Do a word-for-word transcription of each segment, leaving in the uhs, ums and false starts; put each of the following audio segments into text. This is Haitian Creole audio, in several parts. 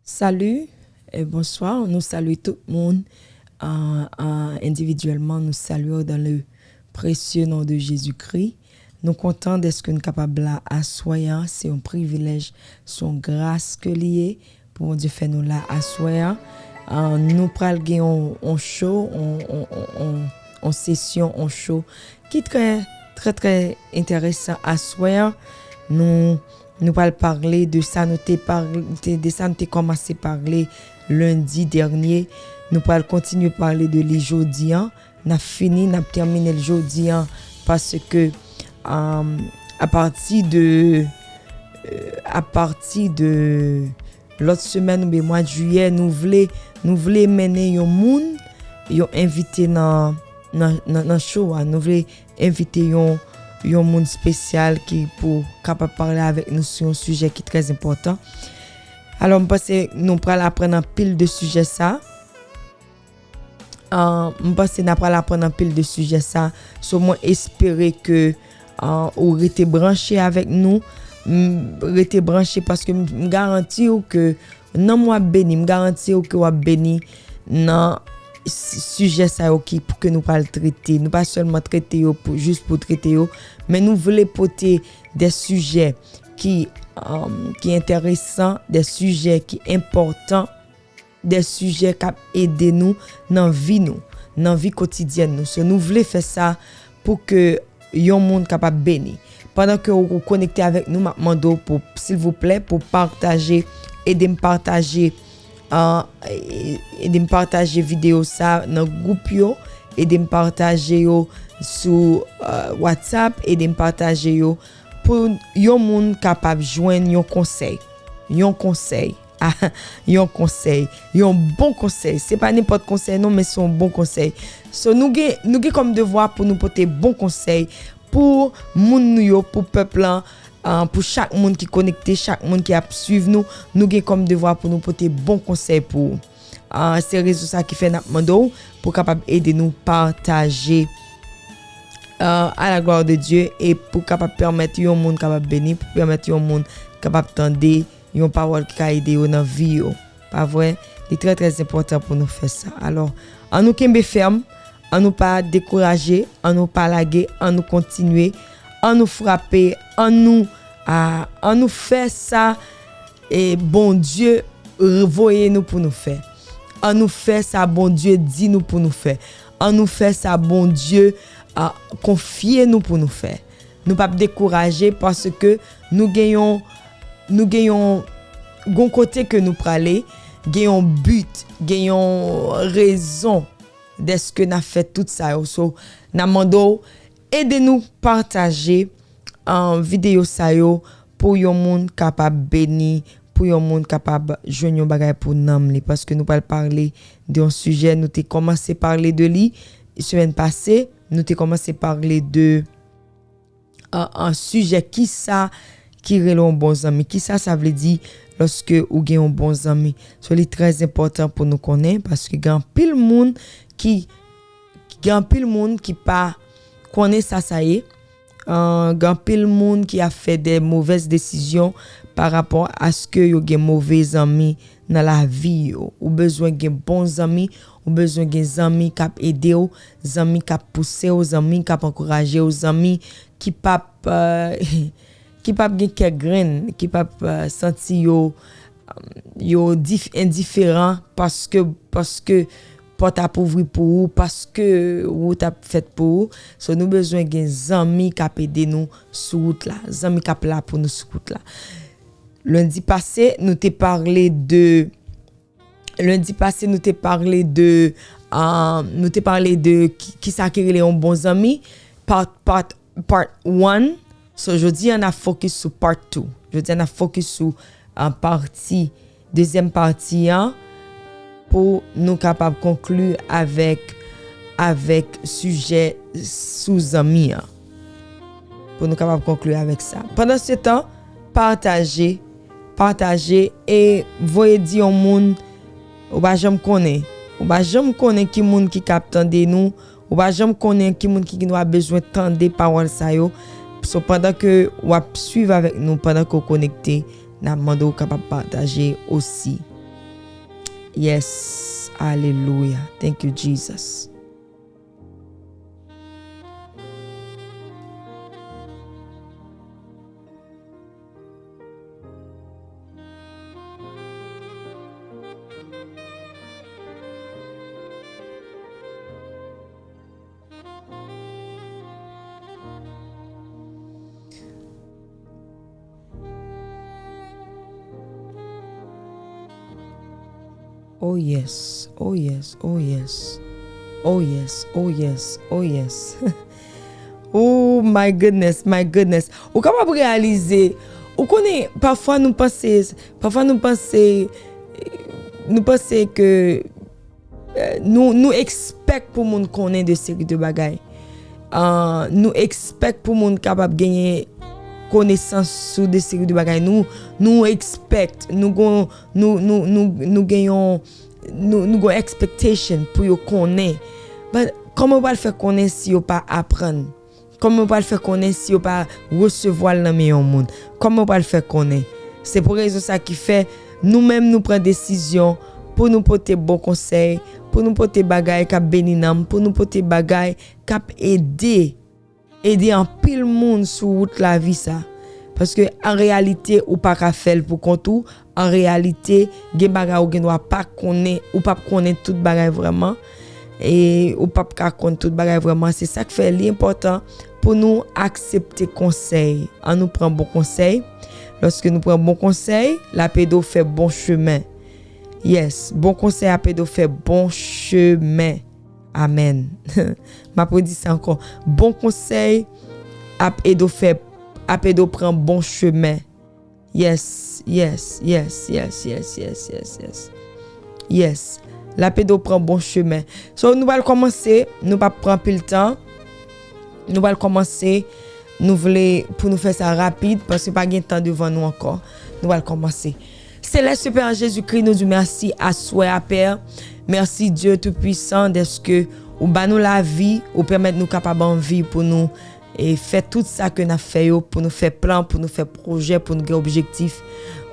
Salut et bonsoir. Nou salye tout moun, euh, euh, individuellement. Nou salye w dans le précieux nom de Jésus-Christ. Nou kontan dèske n kapab la aswè a. Se yon privilèj, se yon gras ke li ye pou Bondye fè nou la aswè a. Euh, nou pral gen yon, yon show, yon, yon, yon, yon, yon sesyon, yon show ki trè, trè, trè enteresan aswè a. Nou, nou pral pale de sa nou te pale, de, de sa nou te kòmanse pale lendi dènye. Nou pral kontinye pale de li jodi a. N ap fini, n ap tèmine l jodi a, paske, um, apati de, euh, apati de lòt semèn oubyen mwa jiyè, nou vle, nou vle mennen yon moun, yon envite nan, nan, nan, nan show a. Nou vle envite yon, yon moun espesyal ki pou kapab pale avèk nou sou yon sijè ki trè enpòtan. Alò, m panse nou pral aprann anpil de sijè sa. Ah, m panse n ap pral aprann anpil de sijè sa. So, mwen espere ke, ah, ou rete branche avèk nou. M, rete branche paske m, m garanti w ke nanm w ap beni. M garanti w ke w ap beni nan si, sijè sa yo ki, ke nou pral trete. Nou pa sèlman trete yo pou, jis pou trete yo, men nou vle pote de sijè ki, um, ki enteresan, de sijè ki enpòtan, de sijè k ap ede nou nan vi nou, nan vi kotidyèn nou. So, nou vle fè sa pou ke yon moun kapab beni. Pandan ke ou konekte avèk nou, m ap mande w pou, silvouplè, pou pataje, ede m pataje, ah, e, ede m pataje videyo sa nan gwoup yo, ede m pataje yo sou, ah, WhatsApp, ede m pataje yo pou yon moun kapab jwenn yon konsèy. Yon konsèy. Ah, yon konsèy. Yon bon konsèy. Se pa nenpòt konsèy non, men se yon bon konsèy. So, nou gen, nou gen kòm devwa pou nou pote bon konsèy pou moun nou yo, pou pèp lan, ah, pou chak moun ki konekte, chak moun ki ap swiv nou, nou gen kòm devwa pou nou pote bon konsèy pou ou. Ah, se rezon sa ki fè n ap mande w pou kapab ede nou pataje, ah, à la gloire de Dieu, e pou kapab pèmèt yon moun kapab beni, pou pèmèt yon moun kapab tande yon pawòl ki ka ede yo nan vi yo. Pa vre? Li trè, trè enpòtan pou nou fè sa. Alò, ann nou kenbe fèm, ann nou pa dekouraje, ann nou pa lage, ann nou kontinye, ann nou frape, ann nou, ah, ann nou fè sa, e, Bondye voye nou pou nou fè. Ann nou fè sa Bondye di nou pou nou fè. Ann nou fè sa Bondye, ah, konfye nou pou nou fè. Nou p ap dekouraje paske nou gen yon, nou gen yon, gon kote ke nou prale, gen yon but, gen yon rezon dèske n ap fè tout sa yo. So, n ap mande w ede nou pataje, ah, videyo sa yo pou yon moun kapab beni, pou yon moun kapab jwenn yon bagay pou nanm li. Paske nou pral pale de yon sijè, nou te kòmanse pale de li semèn pase, nou te kòmanse pale de an, an sijè, kisa ki rele yon bon zanmi? Kisa sa vle di lòske ou gen yon bon zanmi? So, li trè enpòtan pou nou konnen, paske gen anpil moun ki, gen anpil moun ki pa konnen sa sa ye. Ah, gen anpil moun ki ap fè de movèz desizyon pa rapò aske yo gen move zanmi nan lavi yo. Ou bezwen gen bon zanmi, ou bezwen gen zanmi k ap ede w, zanmi k ap pouse w, zanmi k ap ankouraje w, zanmi ki p ap, eh, ki p ap gen kè grenn, ki p ap, eh, santi yo, yo dif-, endiferan paske, paske pòt ap ouvri pou ou, paske wout ap fèt pou ou. So, nou bezwen gen zanmi k ap ede nou sou wout la, zanmi k ap la pou nou sou wout la. Lendi pase, nou te pale de, lendi pase, nou te pale de, ah, nou te pale de ki, kisa ki rele yon bon zanmi, part, part, part one. So, jodi a, n ap focus sou part two. Jodi a, n ap focus sou, ah, pati, dezyèm pati an, pou nou kapab konkli avèk, avèk sijè sou zanmi an. Pou nou kapab konkli avèk sa. Pandan se tan, pataje, pataje e voye di yon moun ou pa janm konnen. Ou pa janm konnen ki moun ki k ap tande nou, ou pa janm konnen ki moun ki, ki va bezwen tande pawòl sa yo. So, pandan ke w ap swiv avèk nou, pandan ke w konekte, n ap mande w kapab pataje osi. Yes. Alelouya. Thank you, Jesus. Oh yes, oh yes, oh yes. Oh yes, oh yes, oh yes. Oh my goodness, my goodness. Ou kapab reyalize, ou konnen, pafwa nou panse, pafwa nou panse, nou panse ke, eh, nou, nou expect pou moun konnen de seri de bagay. Ah, nou expect pou moun kapab genyen konesans sou de seri de bagay. Nou, nou expect, nou gon, nou, nou, nou, nou gen yon, nou, nou gon expectation pou yo konnen. But kòman yo pral fè konnen si yo pa aprann? Kòman yo pral fè konnen si yo pa resevwa l nan men yon moun? Kòman yo pral fè konnen? Se pou rezon sa ki fè nou menm nou pran desizyon pou nou pote bon konsèy, pou nou pote bagay k ap beni nanm, pou nou pote bagay k ap ede, ede anpil moun sou wout lavi sa. Paske an reyalite, ou pa ka fè l pou kont ou. An reyalite, gen bagay ou gen dwa pa konnen, ou p ap konnen tout bagay vrèman. E ou p ap ka konn tout bagay vrèman. Se sa k fè li enpòtan pou nou aksepte konsèy. An nou pran bon konsèy. Lòske nou pran bon konsèy, l ap ede w fè bon chemen. Yes, bon konsèy ap ede w fè bon chemen. Amèn. M ap redi sa ankò. Bon konsèy ap ede w fè, ap ede w pran bon chemen. Yes, yes, yes. Yes. L ap ede w pran bon chemen. So, nou pral kòmanse, nou p ap pran anpil tan. Nou pral kòmanse, nou vle pou nou fè sa rapid, paske pa gen tan devan nou ankò. Nou pral kòmanse. Selès Pè, an Jezikri, nou di w mèsi aswè a, Pè. Mèsi, Dye Toupisan, dèske ou ba nou lavi, ou pèmèt nou kapab an vi pou nou, e, fè tout sa ke n ap fè yo, pou nou fè plan, pou nou fè pwojè, pou nou gen objektif,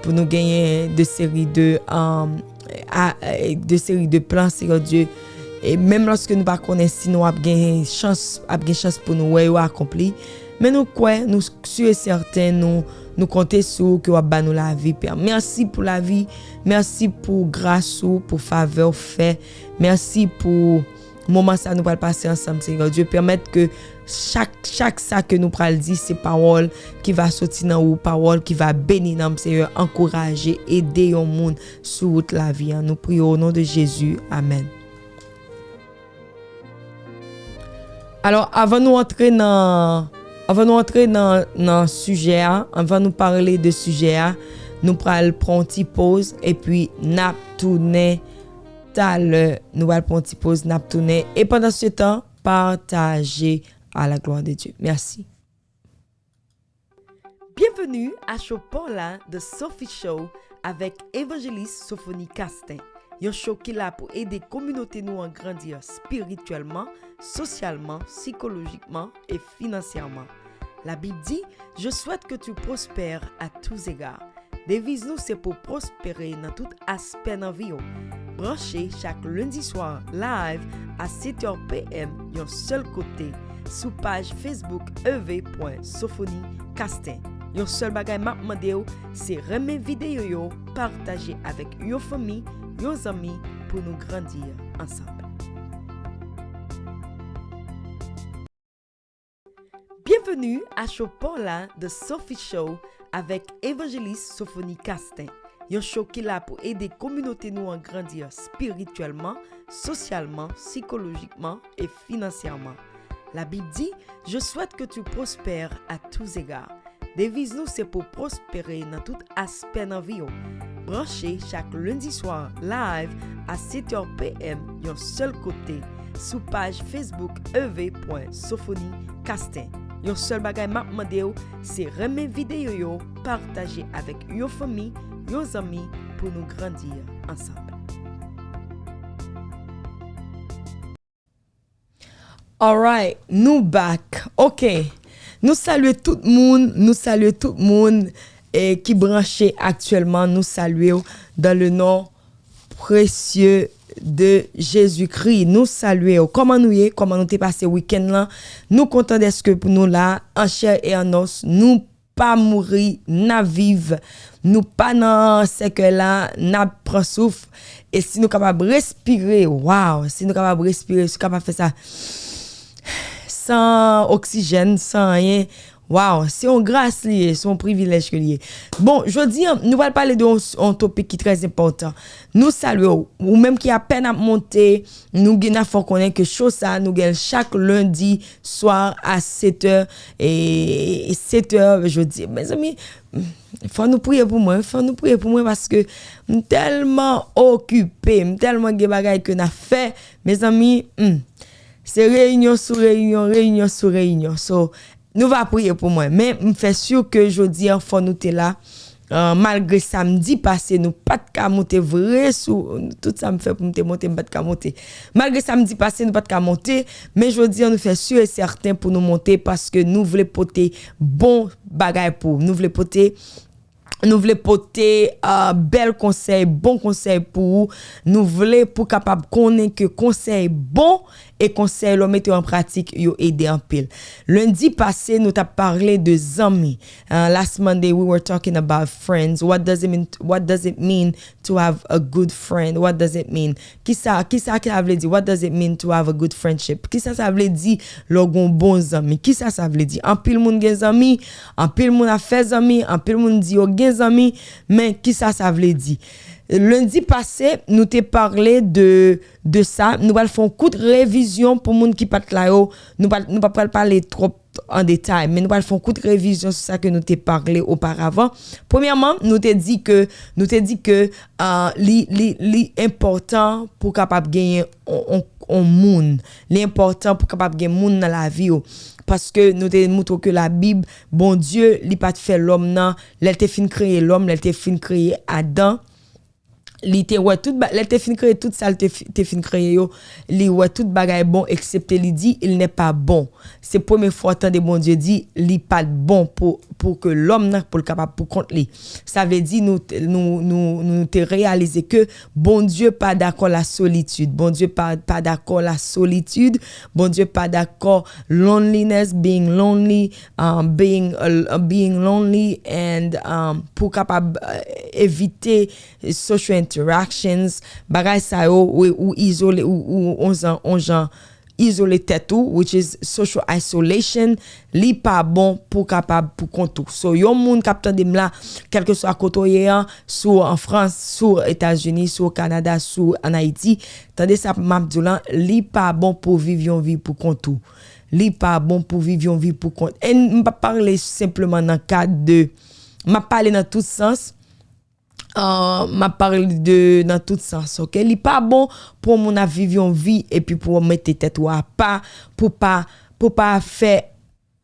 pou nou genyen de seri de, um, a, e, de seri de plan, Seyè Dye. E menm lòske nou pa konnen si nou ap gen chans, ap gen chans pou nou wè yo akonpli, men nou kwè, nou si e sèten, nou, nou konte sou ou ke w ap ba nou lavi, Pè. Mèsi pou lavi, mèsi pou gras ou, pou favè w fè. Mèsi pou moman sa nou pral pase ansanm, Seyè Dye. Pèmèt ke chak, chak sa ke nou pral di, se pawòl ki va soti nan ou, pawòl ki va beni nanm, Seyè, ankouraje, ede yon moun sou wout lavi an. Nou priye o non de Jezi. Amèn. Alò, avan nou antre nan, avan nou antre nan, nan sijè a, avan nou pale de sijè a, nou pral pran yon ti poz, epi n ap tounen talè. Nou pral pran yon ti poz, n ap tounen. E pandan se tan, pataje à la gloire de Dieu. Mèsi. Bienvenue à Show Paula The Sophie Show avec Évangéliste Sophonie Castin, yon show ki la pou ede kominote nou an grandi spirityèlman, sosyalman, sikolojikman e finansyèman. La Bible dit, je souhaite que tu prospères à tous égards. Deviz nou se pou pwospere nan tout aspè nan vi w. Branche chak lendi swa live a sèt è p m yon sèl kote sou paj Facebook E V pwen Sophonie Castin. Yon sèl bagay m ap mande w, se renmen videyo yo, pataje avèk yon fanmi, yon zanmi pou nou grandi ansanm. Bienvenue à Show Paula The Sophie Show avec Évangéliste Sophonie Castin, yon show ki la pou ede kominote nou an grandi spirityèlman, sosyalman, sikolojikman e finansyèman. La Bible dit, je souhaite que tu prospères à tous égards. Deviz nou se pou pwospere nan tout aspè nan vi w. Branche chak lendi swa live a sèt è p m yon sèl kote sou paj Facebook E V pwen Sophonie Castin. Yon sèl bagay m ap mande w, se renmen videyo yo, pataje avèk yon fanmi, yon zanmi pou nou grandi ansanm. Alright, nou back. Ok. Nou salye tout moun, nou salye tout moun, eh, ki branche aktyèlman. Nou salye w dans le nom Précieux de Jésus-Christ. Nou salye w. Kòman nou ye? Kòman nou te pase wikenn lan? Nou kontan dèske pou nou la, an chè e an os. Nou pa mouri, n ap viv. Nou pa nan sèkèy la, n ap pran souf. E si nou kapab respire, waw, si nou kapab respire, si nou kapab fè sa san oksijèn, san anyen, waw, se yon gras li ye, se yon privilèj ke li ye. Bon, jodi a, nou pral pale de yon, yon topik ki trè enpòtan. Nou salye w, ou menm ki apèn ap monte, nou gen ap fè w konnen ke show sa, nou gen l chak lendi swa a sèt è, e sèt è, jodi, mezanmi, fò nou priye pou mwen, fò nou priye pou mwen, paske m tèlman okipe, m tèlman gen bagay ke n ap fè, mezanmi, hmm, se reyinyon sou reyinyon, reyinyon sou reyinyon. So, nou va priye pou mwen. Men, m fè si ke jodi a, fò nou te la. Uh, malgre samdi pase, nou pa t ka monte vre sou tout sa m fè pou m te monte, m pa t ka monte. Malgre samdi pase, nou pa t ka monte, men jodi a, nou fè si e sèten pou nou monte paske nou vle pote bon bagay pou ou. Nou vle pote nou vle pote uh, bèl konsèy, bon konsèy pou ou. Nou vle pou kapab konnen ke konsèy bon e konsèy lè w mete yo an pratik, yo ede anpil. Lendi pase, nou t ap pale de zanmi. Uh, last Monday, we were talking about friends. What does it mean, what does it mean to have a good friend? What does it mean? Kisa, kisa sa vle di? What does it mean to have a good friendship? Kisa sa vle di lè w gen yon bon zanmi? Kisa sa vle di? Anpil moun gen zanmi, anpil moun ap fè zanmi, anpil moun di yo gen zanmi, men kisa sa vle di? Lendi pase, nou te pale de, de sa. Nou pral fè yon kout revizyon pou moun ki pa t la yo. Nou pa, nou pa pral pale twòp an detay, men nou pral fè yon kout revizyon sou sa ke nou te pale oparavan. Premyèman, nou te di ke, nou te di ke uh, li, li, li enpòtan pou kapab genyen on, on, on moun. Li enpòtan pou kapab gen moun nan lavi w. Paske nou te moutre ke Labib, Bondye, li pa t fè lòm nan, lè l te fin kreye lòm, lè l te fin kreye Adan, li te wè tout, lè l te fin kreye tout sa l te, te fin kreye yo, li wè tout bagay bon, eksepte li di, il n'est pas bon. Se premye fwa w tande Bondye di, li pa t bon pou, pou ke lòm nan, pou l kapab pou kont li. Sa vle di, nou, nou, nou, nou te reyalize ke Bondye pa dakò la solitid. Bondye pa, pa dakò la solitid. Bondye pa dakò loneliness, being lonely, um, being, uh, being lonely, and um, pou kapab uh, evite social interactions, bagay sa yo, ou, ou izole, ou, ou on jan, on jan izole tèt ou, which is social isolation, li pa bon pou kapab pou kont ou. So, yon moun k ap tande m la, kèlkeswa kote w ye an, si w an Frans, si w Etazini, si w Kanada, si w ann Ayiti, tande sa m ap di w lan, li pa bon pou viv yon vi pou kont ou. Li pa bon pou viv yon vi pou kont. E m p ap pale senpleman nan kad de, m ap pale nan tout sans, uh, m ap pale de nan tout sans, ok? Li pa bon pou yon moun ap viv yon vi epi pou w mete tèt ou apa, pou pa, pou pa fè,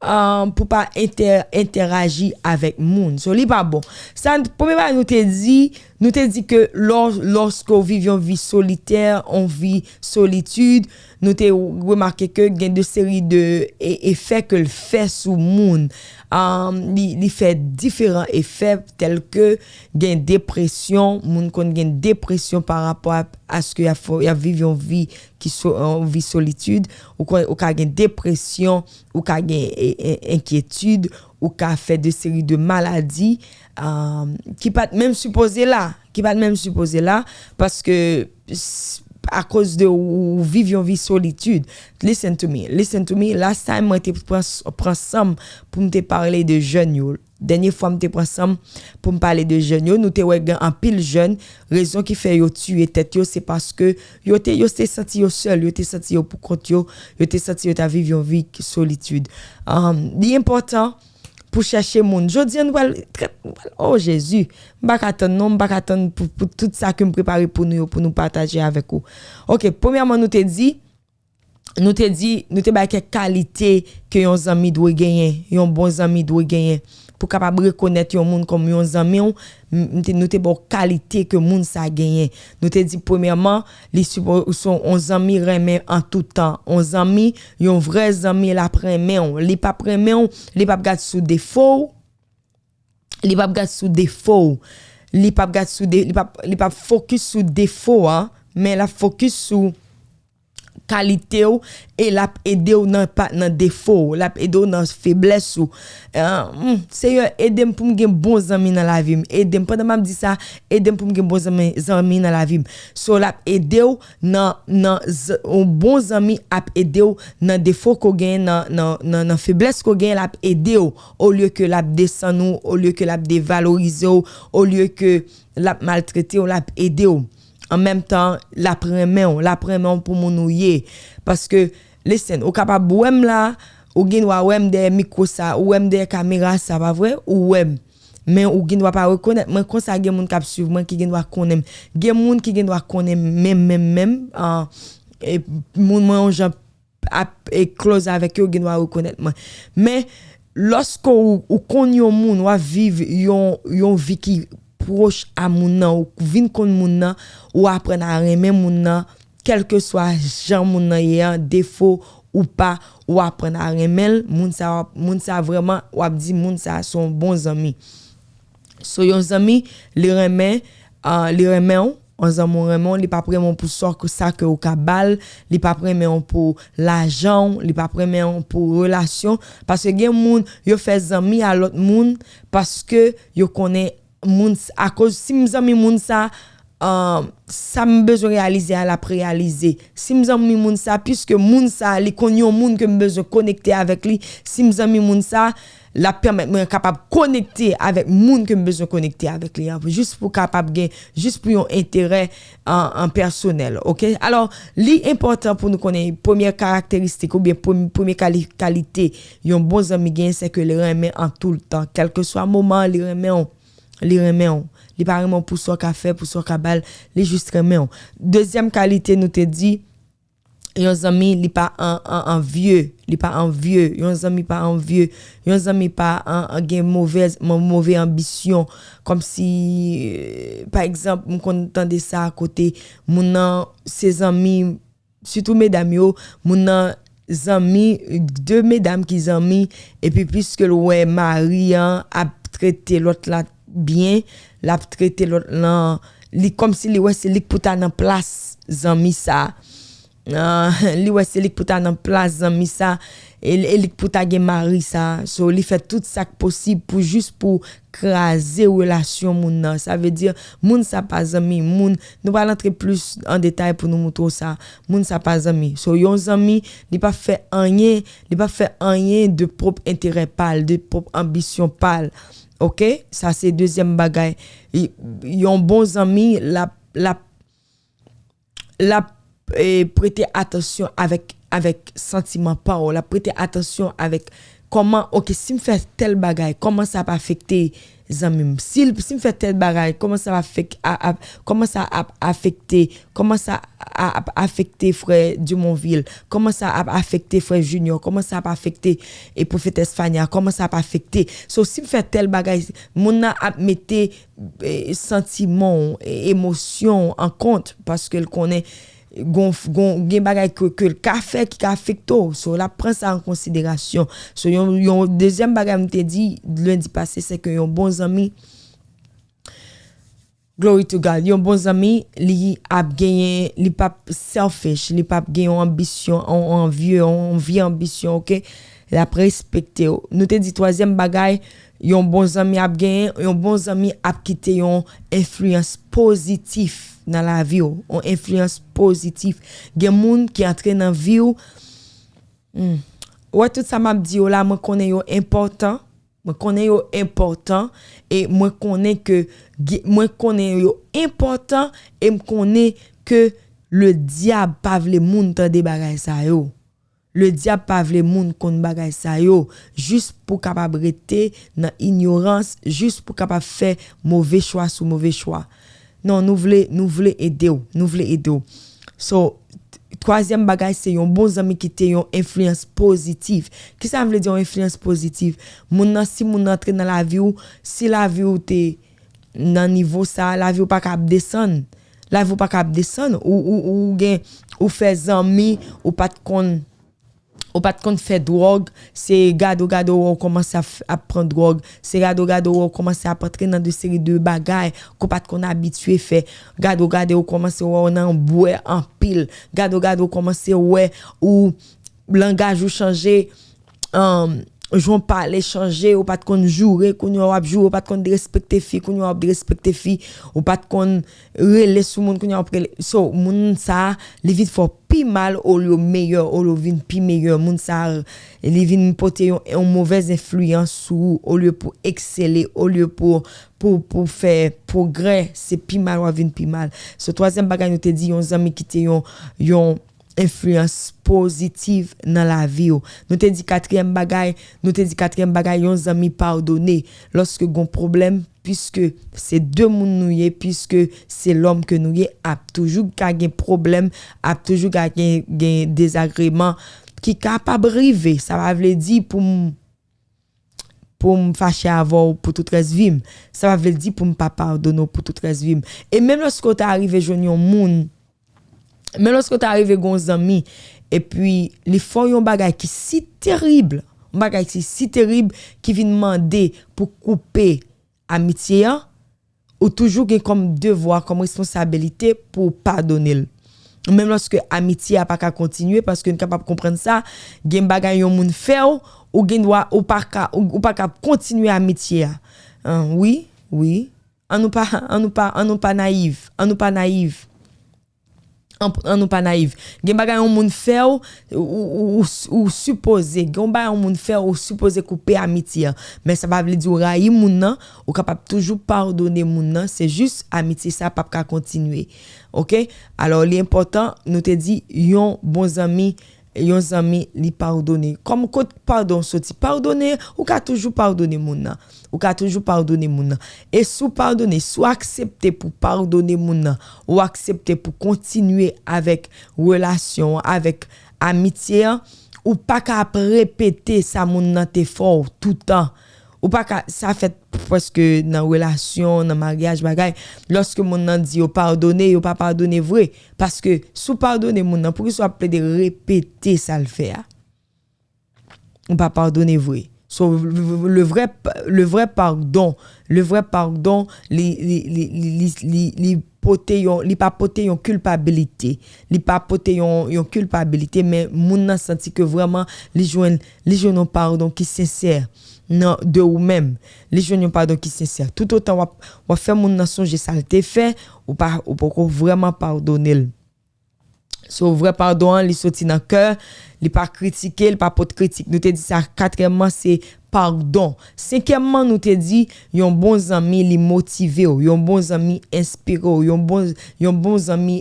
uh, pou pa entè, entèraji avèk moun. So, li pa bon. Sa, premye bagay nou te di, nou te di ke lò, lòske w viv yon vi solitè, yon vi solitid, nou te remake ke gen de seri de e, efè ke l fè sou moun. Um, li, li fè diferan efè tèl ke gen depresyon, moun konn gen depresyon pa rapò a, aske y ap fè, y ap viv yon vi ki so, yon vi solitid, ou konn, ou ka gen depresyon, ou ka gen e, e, enkyetid, ou ka fè de seri de maladi um, ki pa t menm sipoze la, ki pa t menm sipoze la, paske s- akoz de ou, ou viv yon vi solitid. Listen to me, listen to me. Last time mwen te pran, pran san m pou m te pale de jèn yo. Dènye fwa m te pran san m pou m pale de jèn yo, nou te wè gen anpil jèn, rezon ki fè yo tiye tèt yo, se paske yo te, yo te santi yo sèl, yo te santi yo pou kont yo, yo te santi yo ta viv yon vi solitid. Um, li enpòtan pou chèche moun. Jodi a, nou pral, nou pral, oh Jezi, m pa ka tann non, m pa ka tann pou, pou tout sa ke m prepare pou nou yo, pou nou pataje avèk ou. Ok, premyèman, nou te di, nou te di, nou te bay kèk kalite ke yon zanmi dwe genyen, yon bon zanmi dwe genyen, pou kapab rekonèt yon moun kòm yon zanmi w, m- m te- nou te ba w kalite ke moun sa genyen. Nou te di, premyèman, li sipo- se yon zanmi renmen an tout tan. Yon zanmi, yon vrè zanmi, l ap renmen w. Li p ap renmen w, li p ap gad sou defo w. Li p ap gad sou defo w. li p ap gad sou de, li p ap, li p ap fokis sou defo a, men l ap fokis sou kalite w, e l ap ede w nan pa, nan defo w, l ap ede w nan feblès ou. Ah, hmm, Seyè, ede m pou m gen bon zanmi nan lavi m. Ede m, pandan m ap di sa, ede m pou m gen bon zanmi, zanmi nan lavi m. So, l ap ede w nan, nan z- yon bon zanmi ap ede w nan defo ke w genyen, nan, nan, nan, nan feblès ke w genyen, l ap ede w, olye ke l ap desann ou, olye ke l ap devalorize w, olye ke l ap maltrete w, l ap ede w. An menm tan, l ap renmen w, l ap renmen w pou moun ou ye. Paske, listen, ou kapab wè m la, ou gen dwa wè m dèyè mikwo sa, ou wè m dèyè kamera sa, pa vre? Ou wè m. Men ou gen dwa pa rekonèt mwen, konsa gen moun k ap swiv mwen ki gen dwa konnen m. Gen moun ki gen dwa konnen m menm, menm, menm, ah, e moun mwen yon jan ap e close avèk yo, gen dwa rekonèt mwen. Men, lòske ou, ou konn yon moun, w ap viv yon, yon vi ki pwòch a moun nan, ou vin konn moun nan, ou aprann a renmen moun nan, kèlkeswa jan moun nan ye an, defo ou pa, ou aprann a renmen l, moun sa, w ap- moun sa vrèman, w ap di moun sa se yon bon zanmi. So, yon zanmi, li renmen, ah, li renmen w, yon zanmi w renmen w, li p ap renmen w pou sa ke, sa ke ou ka ba l, li p ap renmen w pou lajan w, li p ap renmen w pou relasyon, paske gen moun, yo fè zanmi a lòt moun, paske yo konnen moun, akoz si m zanmi moun sa, ah, sa m bezwen reyalize a, l ap reyalize. Si m zanmi moun sa, piske moun sa, li konn yon moun ke m bezwen konekte avèk li, si m zanmi moun sa, l ap pèmèt mwen kapab konekte avèk moun ke m bezwen konekte avèk li an, jis pou kapab gen, jis pou yon enterè an, an pèsonèl, oke? Alò, li enpòtan pou nou konnen premyè karakteristik oubyen premye, premye kali- kalite yon bon zanmi genyen, se ke li renmen an tou l tan, kèlkeswa moman an, li renmen w, li renmen w. Li pa renmen w pou sa w ka fè, pou sa w ka ba l, li jis renmen w. Dezyèm kalite, nou te di, yon zanmi, li pa an, an, anvye, li pa anvye, yon zanmi pa anvye, yon zanmi pa an, an gen move, move anbisyon, kòmsi, euh, pa egzanp, m konn tande sa kote moun nan, se zanmi, sitou medam yo, moun nan zanmi, de medam ki zanmi, epi piske l wè mari an ap trete lòt la byen, l ap trete lòt lan, li kòmsi li wè se li k pou ta nan plas zanmi sa. Ah, li wè se li k pou ta nan plas zanmi sa, e, e li k pou ta gen mari sa. So, li fè tout sa k posib pou jis pou kraze relasyon moun nan. Sa vle di, moun sa pa zanmi, moun, nou pral antre plis an detay pou nou moutre w sa. Moun sa pa zanmi. So, yon zanmi, li pa fè anyen, li pa fè anyen de pwòp enterè pa l, de pwòp anbisyon pa l. Oke? Sa se dezyèm bagay. Y- Yon bon zanmi, l ap, l ap l ap, eh, prete atansyon avèk, avèk santiman pa w. L ap prete atansyon avèk kòman, oke, si m fè tèl bagay, kòman sa ap afekte zanmi m? Si, si m fè tèl bagay, kòman sa ap afek- a- a- kòman sa ap afekte, kòman sa a- ap afekte frè Dumonvil? Kòman sa ap afekte frè Junior? Kòman sa ap afekte, eh, pwofetès Fania? Kòman sa ap afekte? So, si m fè tèl bagay, moun nan ap mete, eh, santiman w, eh, emosyon w an kont, paske l konnen gon, gon, gen bagay ke, ke l ka fè ki ka afekte w. So, l ap pran sa an konsiderasyon. So, yon, yon dezyèm bagay m te di lendi pase, se ke yon bon zanmi, glory to God, yon bon zanmi, li ap genyen, li p ap selfish, li p ap gen yon anbisyon, yon, yon vye, yon vye anbisyon, oke? L ap respekte w. Nou te di twazyèm bagay, yon bon zanmi ap genyen, yon bon zanmi ap kite yon enfliyans pozitif nan lavi w, yon enfliyans pozitif. Gen moun ki antre nan vi w, hmm, ou wè tout sa m ap di yo la, mwen konnen yo enpòtan, mwen konnen yo enpòtan, e mwen konnen ke, ge- mwen konnen yo enpòtan, e m konnen ke le dyab pa vle moun tande bagay sa yo. Le dyab pa vle moun konn bagay sa yo, jis pou kapab rete nan inyorans, jis pou kapab fè move chwa sou move chwa. Non, nou vle, nou vle ede w, nou vle ede w. So, t- twazyèm bagay, se yon bon zanmi kite yon enfliyans pozitif. Kisa m vle di yon enfliyans pozitif? Moun nan, si moun nan antre nan lavi w, si lavi w te nan nivo sa, lavi w pa ka ap desann. Lavi w pa ka ap desann. Ou, ou, ou gen, ou fè zanmi, ou pa t konn, ou pa t konn fè dwòg, se gade w gade w wè w kòmanse ap, ap pran dwòg, se gade w gade w wè w kòmanse ap antre nan de seri de bagay ke w pa t konn abitye fè, gade w gade w kòmanse wè w nan bwè anpil, gade w gade w kòmanse wè ou langaj ou chanje, um, jan w pale chanje, ou pa t konn joure, kounye a w ap joure, ou pa t konn derespekte fi, kounye a w ap derespekte fi, ou pa t konn rele sou moun, kounye a w ap rele. So, moun sa a, li vin fè w pi mal olye w meyè, olye w vin pi meyè. Moun sa a, li vin pote yon, yon movèz enfliyans sou ou, olye pou eksele, olye pou, pou, pou fè pwogrè, se pi mal w ap vin pi mal. So, twazyèm bagay nou te di, yon zanmi kite yon, yon enfliyans pozitiv nan lavi w. Nou te di katriyèm bagay, nou te di katriyèm bagay, yon zanmi padone. Lòske gon pwoblèm, piske se de moun nou ye, piske se lòm ke nou ye, ap toujou ka gen pwoblèm, ap toujou ka gen, gen dezagreman ki kapab rive. Sa pa vle di pou m, pou m fache avè w pou tout rès vi m. Sa pa vle di pou m pa padone w pou tout rès vi m. E menm lòske w ta rive jwenn yon moun, menm lòske w ta rive gen yon zanmi, epi li fè w yon bagay ki si terib, yon bagay ki si terib ki vin mande pou koupe amitye an, ou toujou gen kòm devwa, kòm responsabilite pou w padone l. Menm lòske amitye a pa ka kontinye, paske n kapab konprann sa, gen bagay yon moun fè w, ou gen dwa, ou pa ka, ou, ou pa ka kontinye amitye a. An, wi, wi. An nou pa, an nou pa, an nou pa nayiv, an nou pa nayiv. An, an nou pa nayiv. Gen bagay yon moun fè w, ou, ou, ou, ou sipoze, gen yon bagay yon moun fè w, ou sipoze koupe amitye an. Men sa pa vle di w rayi moun nan, ou kapab toujou padone moun nan, se jis amitye sa p ap ka kontinye. Oke? Alò, li enpòtan, nou te di, yon bon zanmi, yon zanmi, li padone. Kòm kot padon soti? Padone, ou ka toujou padone moun nan. Ou ka toujou padone moun nan. E si w padone, si w aksepte pou padone moun nan, ou aksepte pou kontinye avèk relasyon an, avèk amitye an, ou pa ka ap repete sa moun nan te fè w toutan. Ou pa ka, sa fèt prèske nan relasyon, nan maryaj, bagay. Lòske moun nan di yo padone, yo pa padone vre. Paske si w padone moun nan, poukisa w ap plede repete sa l fè a? Ou pa padone vre. So, le, le vrai, le vrai pardon, le vrai pardon, li, li, li, li, li, li, li pote yon, li pa pote yon kilpabilite. Li pa pote yon, yon kilpabilite, men moun nan santi ke vrèman li jwenn, li jwenn yon padon ki sensè nan, de ou menm. Li jwenn yon padon ki sensè. Toutotan w ap, w ap fè moun nan sonje sa l te fè, ou pa, ou poko vrèman padone l. So, vrè padon an, li soti nan kè, li pa kritike, li pa pot kritik. Nou te di sa, katriyèmman, se padon. Senkyèmman, nou te di, yon bon zanmi, li motive w, yon bon zanmi enspire w, yon bon, yon bon zanmi,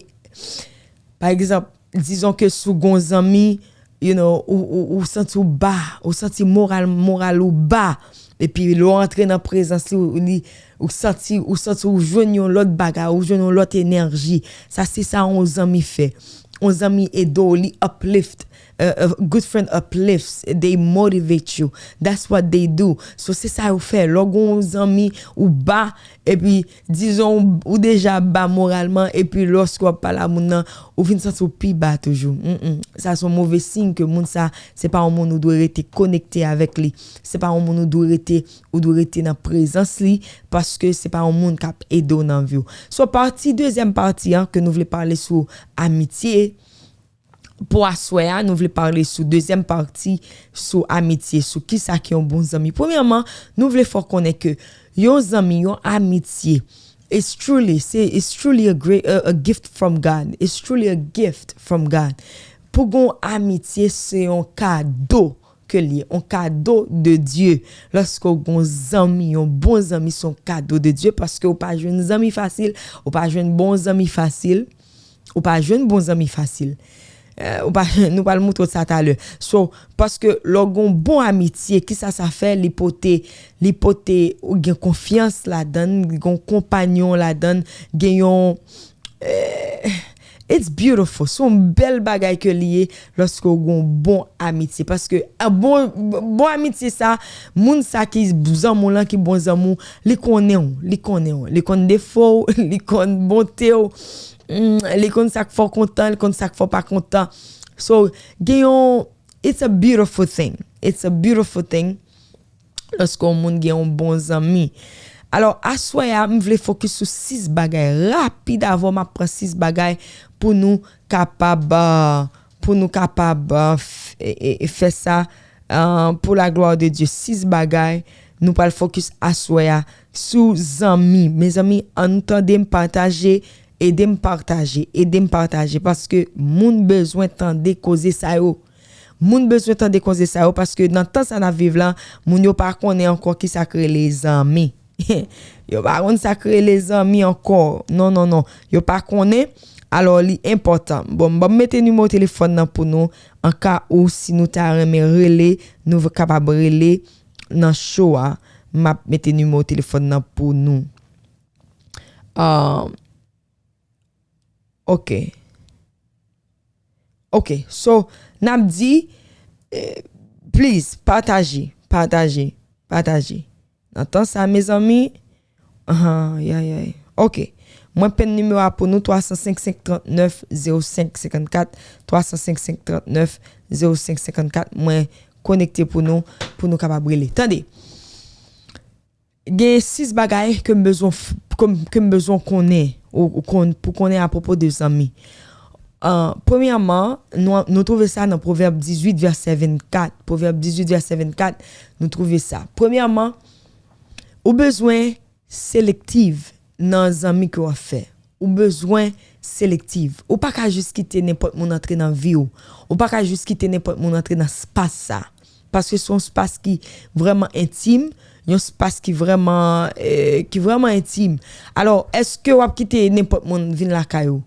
pa egzanp, dizon ke si w gon zanmi, you know, ou, ou, ou santi w ba, ou santi moral, moral ou ba, epi lè w antre nan prezans li, ou, li, ou santi, ou santi ou jwenn yon lòt bagay, ou jwenn yon lòt enèji. Sa se sa yon zanmi fè. Yon zanmi ede w, li uplift. A, a good friend uplifts, they motivate you. That's what they do. So se sa yo fè. Lè w gon zanmi ou ba, epi dizon ou, ou deja ba moralman, epi lòske w ap pale a moun nan, ou vin santi w pi ba toujou. Mm-mm. Sa se yon move siy ke moun sa, se pa yon moun ou dwe rete konekte avèk li. Se pa yon moun ou dwe rete, ou dwe rete nan prezans li, paske se pa yon moun k ap ede w nan vi w. So, pati, dezyèm pati an, ke nou vle pale sou amitye, pou aswè a, nou vle pale sou dezyèm pati, sou amitye, sou kisa ki yon bon zanmi. Premyèman, nou vle fè w konnen ke yon zanmi, yon amitye, it's truly, se, it's truly a great, a, a gift from God. It's truly a gift from God. Pou gon amitye, se yon kado ke l ye, yon kado de Dye. Lòske w gon zanmi, yon bon zanmi, se yon kado de Dye, paske w pa jwenn zanmi fasil, ou pa jwenn bon zanmi fasil, ou pa jwenn bon zanmi fasil. Eh, ou pa, nou pral montre w sa talè. So, paske lè w gon bon amitye, kisa sa fè? Li pote, li pote, ou gen konfyans ladan l, li gon konpanyon ladan l, gen yon, eh, it's beautiful. Se yon bèl bagay ke li ye lòske w gon bon amitye. Paske, ah, bon, bon amitye sa, moun sa ki zanmi w lan, ki bon zanmi w, li konnen w, li konnen w. Li konn defo w, li konn bonte w, mm, li konn sa k fè w kontan, li konn sa k fè w pa kontan. So, gen yon, It's a beautiful thing. It's a beautiful thing. Lòske yon moun gen yon bon zanmi. Alò, aswè a, m vle fokis sou sis bagay. Rapid avè w, m ap pran sis bagay pou nou kapab, euh, pou nou kapab, euh, f-, e, e, e fè sa, euh, pour la gloire de Dieu. Sis bagay, nou pral fokis aswè a sou zanmi. Mezanmi, ann tande m pataje, ede m pataje, ede m pataje, paske moun bezwen tande koze sa yo. Moun bezwen tande koze sa yo, paske nan tan sa n ap viv la, moun yo pa konnen ankò kisa k rele zanmi. Yo pa konn sa k rele zanmi ankò. Non, non, non. Yo pa konnen. Alò, li enpòtan. Bon, ban m mete nimewo telefòn nan pou nou. An ka ou, si nou ta renmen rele, nou kapab rele nan show a. M ap mete nimewo telefòn nan pou nou. Ah, ok. Ok. So, n ap di, eh, please, pataje, pataje, pataje. Nan tan sa, mezanmi, ay, ay, ay. Ok. Mwen penn nimewo a pou nou, twa san senk, senk trant nèf, zewo senk senkannkat, twa san senk, senk trant nèf, zewo senk senkannkat. Mwen konekte pou nou, pou nou kapab rele. Tande. Gen sis bagay ke m bezwen f-, ke m, ke m bezwen konnen, ou, ou konn, pou konnen apwopo de zanmi. Ah, premyèman, nou, nou twouve sa nan Pwovèb dizuit, vèsè vennkat. Pwovèb dizuit, vèsè vennkat, nou twouve sa. Premyèman, ou bezwen selektif nan zanmi ke w ap fè. Ou bezwen selektif. Ou pa ka jis kite nenpòt moun antre nan vi w. Ou pa ka jis kite nenpòt moun antre nan spas sa. Paske se yon spas ki vrèman entim, yon spas ki vrèman, eh, ki vrèman entim. Alò, èske w ap kite nenpòt moun vin lakay ou?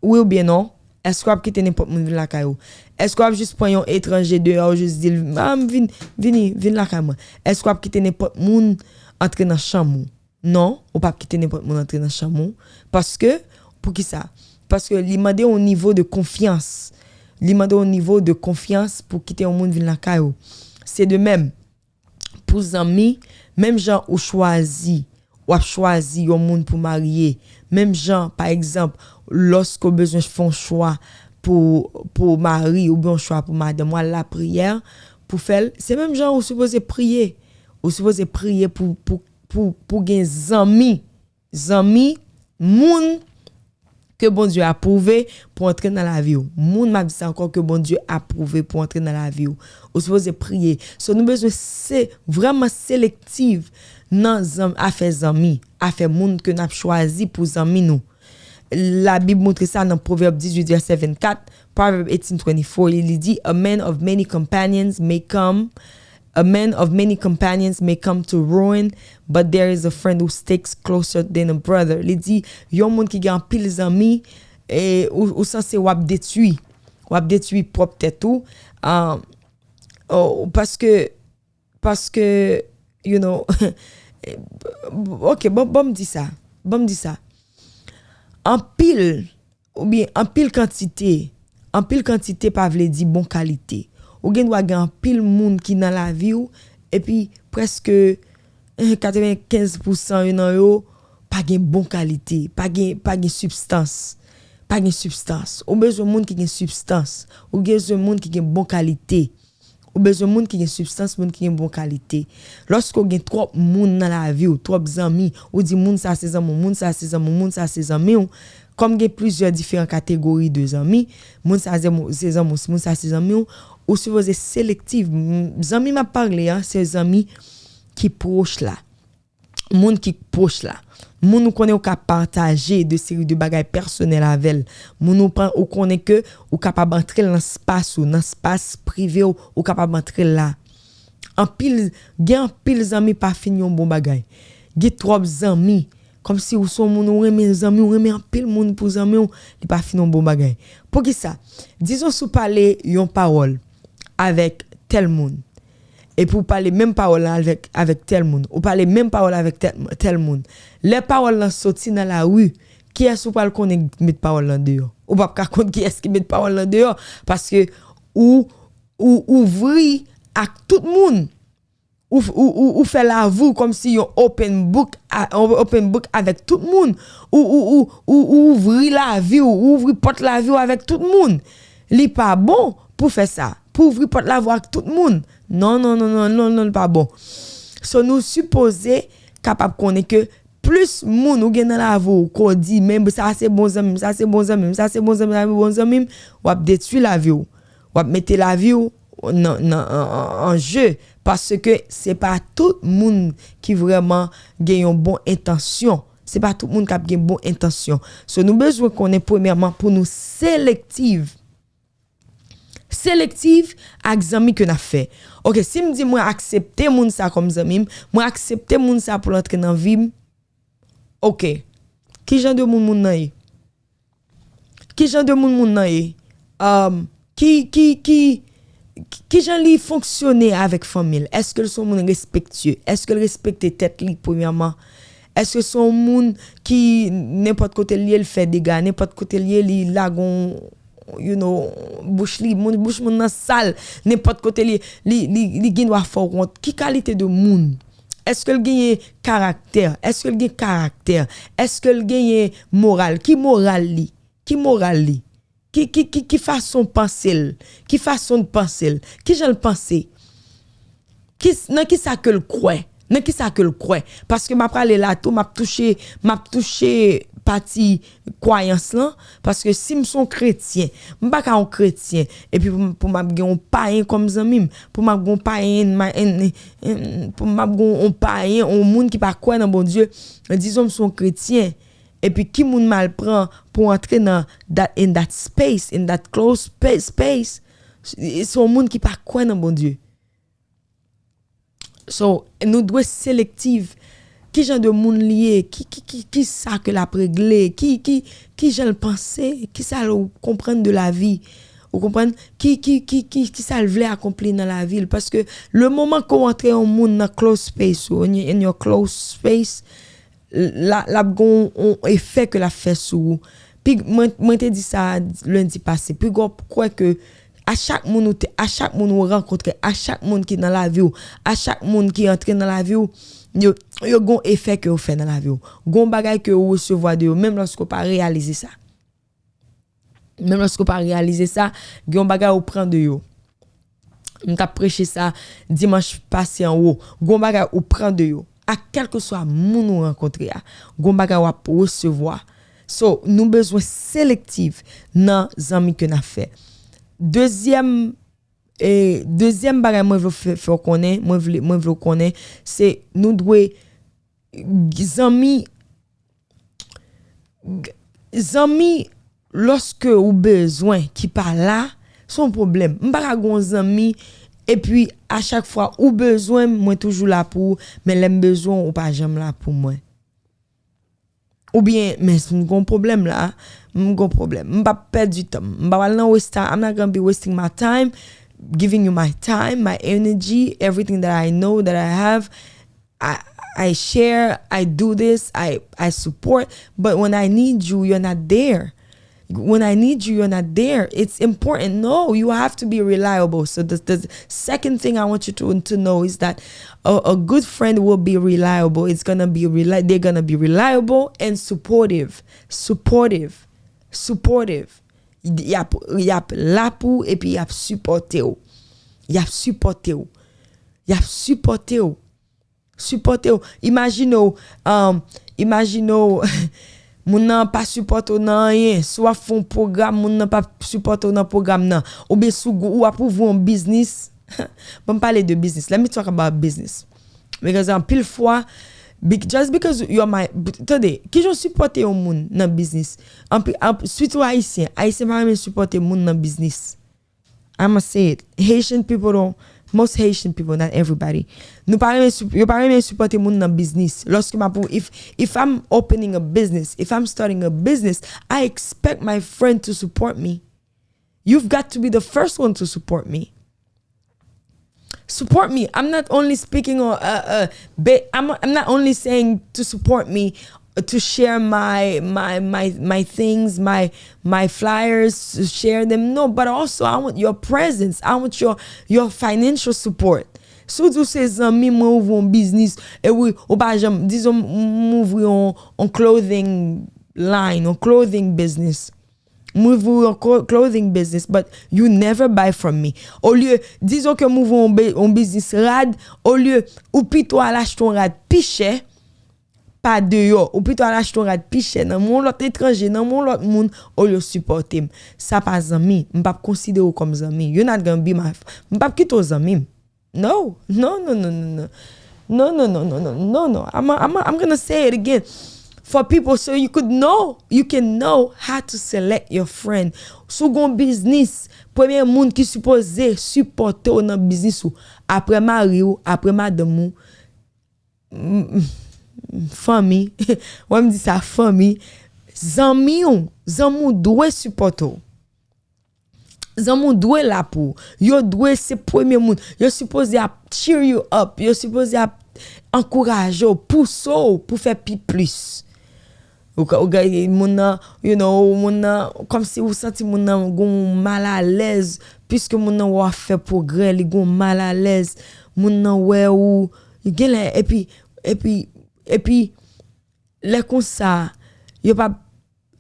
Wi oubyen non? Èske w ap kite nenpòt moun vin lakay ou? Èske w ap jis pran yon etranje deyò, ou jis di l, "Ah, vin, vini, vin lakay mwen"? Èske w ap kite nenpòt moun antre nan chanm ou? Non, ou p ap kite nenpòt moun antre nan chanm ou. Paske, poukisa? Paske li mande yon nivo de konfyans. Li mande yon nivo de konfyans pou kite yon moun vin lakay ou. Se de menm pou zanmi, menm jan ou chwazi, w ap chwazi yon moun pou marye. Menm jan, pa egzanp, lòske w bezwen fè yon chwa pou, pou mari oubyen yon chwa pou madanm, w al lapriyè pou fè l, se menm jan ou sipoze priye. Ou sipoze priye pou, pou, pou, pou gen zanmi. Zanmi, moun ke Bondye apwouve pou antre nan lavi w. Moun, m ap di sa ankò, ke Bondye apwouve pou antre nan lavi w. Ou sipoze priye. So, nou bezwen se, vrèman selektif nan zan-, afè zanmi, afè moun ke n ap chwazi pou zanmi nou. Labib montre sa nan Pwovèb dizuit, vèsè vennkat, Proverbs eighteen twenty-four, li, li di, "A man of many companions may come, a man of many companions may come to ruin, but there is a friend who sticks closer than a brother." Li di, yon moun ki gen anpil zanmi, e, ou, ou sanse w ap detwi. W ap detwi pwòp tèt ou. Ah, oh, paske, paske, you know, ok, bon, bon, m di sa. Bon, m di sa. Anpil, oubyen anpil kantite, anpil kantite pa vle di bon kalite. Ou gen dwa gen anpil moun ki nan lavi w, epi prèske, eh, katrevenkenz pousan yo nan yo pa gen bon kalite, pa gen, pa gen sibstans. Pa gen sibstans. Ou bezwen moun ki gen sibstans. Ou bezwen moun ki gen bon kalite. Ou bezwen moun ki gen sibstans, moun ki gen bon kalite. Lòske w gen twòp moun nan lavi w, twòp zanmi, ou di moun sa se zanmi w, moun sa se zanmi w, moun sa se zanmi w, kòm gen plizyè diferan kategori de zanmi, moun sa se zanmi w, se zanmi w, moun sa se zanmi w, ou sipoze selektif. M-, zanmi m ap pale a, se zanmi ki pwòch la. Moun ki pwòch la. Moun ou konnen ou ka pataje de seri de bagay pèsonèl avè l. Moun ou pa, ou konnen ke ou kapab antre l nan spas ou, nan spas prive w, ou kapab antre l la. Anpil, gen anpil zanmi pa fin yon bon bagay. Gen twòp zanmi. Kòmsi ou se yon moun ou renmen zanmi, ou renmen anpil moun pou zanmi w, li pa fin yon bon bagay. Poukisa? Dizon si w pale yon pawòl avèk tèl moun. Epi w pale menm pawòl la avèk, avèk tèl moun. Ou pale menm pawòl avèk tèl, tèl moun. Lè pawòl lan soti nan lari, kiyès ou pral konnen met pawòl lan deyò? Ou p ap ka konn kiyès ki met pawòl lan deyò. Paske ou, ou ouvri ak tout moun. Ou, ou, ou, ou fè lavi w kòmsi yon open book, a, yon open book avèk tout moun. Ou, ou, ou, ou, ou ouvri lavi w, ou ouvri pòt lavi w avèk tout moun. Li pa bon pou fè sa. pou ouvri pòt lavi w ak tout moun. Non, non, non, non, non, non, pa bon. So, nou sipoze kapab konnen ke plis moun ou gen nan lavi w, ke w di, men sa se bon zanmi m, sa se bon zanmi m, sa se bon zanmi m, sa se bon zanmi m, w ap detwi lavi w. W ap mete lavi w nan, nan, an, an, an je. Paske se pa tout moun ki vrèman gen yon bon entansyon. Se pa tout moun k ap gen bon entansyon. So, nou bezwen konnen, premyèman, pou nou selektif. Selektif ak zanmi ke n ap fè. Oke, si m di mwen aksepte moun sa kòm zanmi m, mwen aksepte moun sa pou l antre nan vi m, oke. Ki jan de moun moun nan ye? Ki jan de moun moun nan ye? Um, ki, ki, ki, ki jan li fonksyone avèk fanmi l? Èske l se yon moun respektye? Èske l respekte tèt li, premyèman? Èske se yon moun ki, nenpòt kote l ye, l fè dega, nenpòt kote l ye, li lage yon, you know, bouch li, moun, bouch moun nan sal, nenpòt kote l ye, li, li, li gen dwa fè w wont? Ki kalite de moun? Èske l genyen karaktè? Èske l gen karaktè? Èske l genyen moral? Ki moral li? Ki moral li? Ki, ki, ki, ki fason panse l? Ki fason l panse l? Ki jan l panse? Ki, nan ki sa ke l kwè? Nan ki sa ke l kwè? Paske m ap prale la tou, m ap touche, m ap touche pati kwayans lan. Paske si m se yon kretyen, m pa ka yon kretyen, epi pou m, pou m ap gen yon payen kòm zanmi m, pou m ap gen yon payen, ma- en- en- pou m ap gen yon payen, yon moun ki pa kwè nan Bondye, dizon m se yon kretyen, epi ki moun m al pran pou antre nan that, in that space, in that close space, space? Se yon moun ki pa kwè nan Bondye. So, nou dwe selektif. Ki jan de moun li ye? Ki, ki, ki, ki sa ke l ap regle? Ki, ki, ki jan l panse? Ki sa l konprann de lavi? Ou konprann? Ki, ki, ki, ki, ki sa l vle akonpli nan lavi l? Paske le moman ke w antre yon moun nan close space ou, in, in your close space, la, l ap gen yon efè ke l ap fè sou ou. Pi, mwen, mwen te di sa lendi pase. Piga w kwè ke a chak moun ou te, a chak moun ou rankontre, a chak moun ki nan lavi w, a chak moun ki antre nan lavi w, yo, yo gon efè ke yo fè nan lavi w. Gon bagay ke ou resevwa de yo, menm lòske w pa reyalize sa. Menm lòske w pa reyalize sa, gen yon bagay ou pran de yo. M t ap preche sa dimanch pase anwo. Gon bagay ou pran de yo. A kèlkeswa moun ou rankontre a, gon bagay w ap resevwa. So, nou bezwen selektif nan zanmi ke n ap fè. Dezyèm, e, dezyèm bagay mwen vle fè, fè w konnen, mwen vle, mwen vle w konnen, se nou dwe zanmi, zanmi, lòske ou bezwen ki pa la, se yon pwoblèm. M pa ka gen yon zanmi, epi a chak fwa ou bezwen m, mwen toujou la pou ou, men lè m bezwen w, ou pa janm la pou mwen. Oubyen, men si m gen yon pwoblèm la, m gen yon pwoblèm. M p ap pèdi tan m. M p ap al nan westa, I'm not gonna be wasting my time, giving you my time, my energy, everything that I know, that I have. I, I share, I do this, I, I support, but when I need you, you're not there. When I need you, you're not there. It's important. No, you have to be reliable. So the, the second thing I want you to, to know is that a, a good friend will be reliable. It's gonna be reli- they're gonna be reliable and supportive. Supportive. Supportive. Y ap, y ap la pou ou epi y ap sipòte w. Y ap sipòte w. Y ap sipòte w. Sipòte w. Imajine w, um, imajine w, moun nan pa sipòte w nan anyen. Si w ap fè yon pwogram, moun nan pa sipòte w nan pwogram nan. Oubyen si w, ou ap ouvri yon biznis. Ban m pale de biznis. Let me talk about business. Because anpil fwa, be- just because you're my, tande, kijan w sipòte yon moun nan biznis? Anpil, anp- sitou Ayisyen. Ayisyen pa renmen sipòte moun nan biznis. I'ma say it. Haitian people don't, most Haitian people, not everybody. Nou pa renmen, sup- yo pa renmen sipòte moun nan biznis. Lòske m ap, if, if I'm opening a business, if I'm starting a business, I expect my friend to support me. You've got to be the first one to support me. Support me. I'm not only speaking on, uh, uh, ba- I'm, I'm not only saying to support me, to share my my my my things, my my flyers, to share them. No, but also I want your presence. I want your your financial support. Si w di w se zanmi mwen, ouvri yon biznis, e wi, ou pa janm, dizon m ouvri yon, yon clothing line, yon clothing business. M ouvri yon clothing business, but you never buy from me. Olye, dizon ke m ouvri yon, yon biznis rad, olye, ou pito al achte yon rad pi chè, pa deyò, ou pito al achte yon rad pi chè nan men yon lòt etranje, nan men yon lòt moun, olye w sipòte m. Sa pa zanmi, m p ap konsidere w kòm zanmi. You're not gonna be my, m p ap kite w zanmi m. No, no, no, no, no, no. No, no, no, no, no, no, no. I'm, I'm, I'm gonna say it again for people so you could know, you can know how to select your friend. Si w gon biznis, premye moun ki sipoze sipòte w nan biznis ou, apre mari w, apre madanm ou, m- m- fanmi, wè m di sa, fanmi, zanmi w, zanmi w dwe sipòte w. Zanmi w dwe la pou ou. Yo dwe se premye moun. Yo sipoze ap cheer you up. Yo sipoze ap ankouraje w, pouse w pou fè pi plis. Ou ka, ou ka, moun nan, you know, moun nan, kòmsi ou santi moun nan gon malalèz, piske moun nan wè w ap fè pwogrè, li gon malalèz, moun nan wè ou, genlè, epi, epi, epi, lè konsa, yo p ap,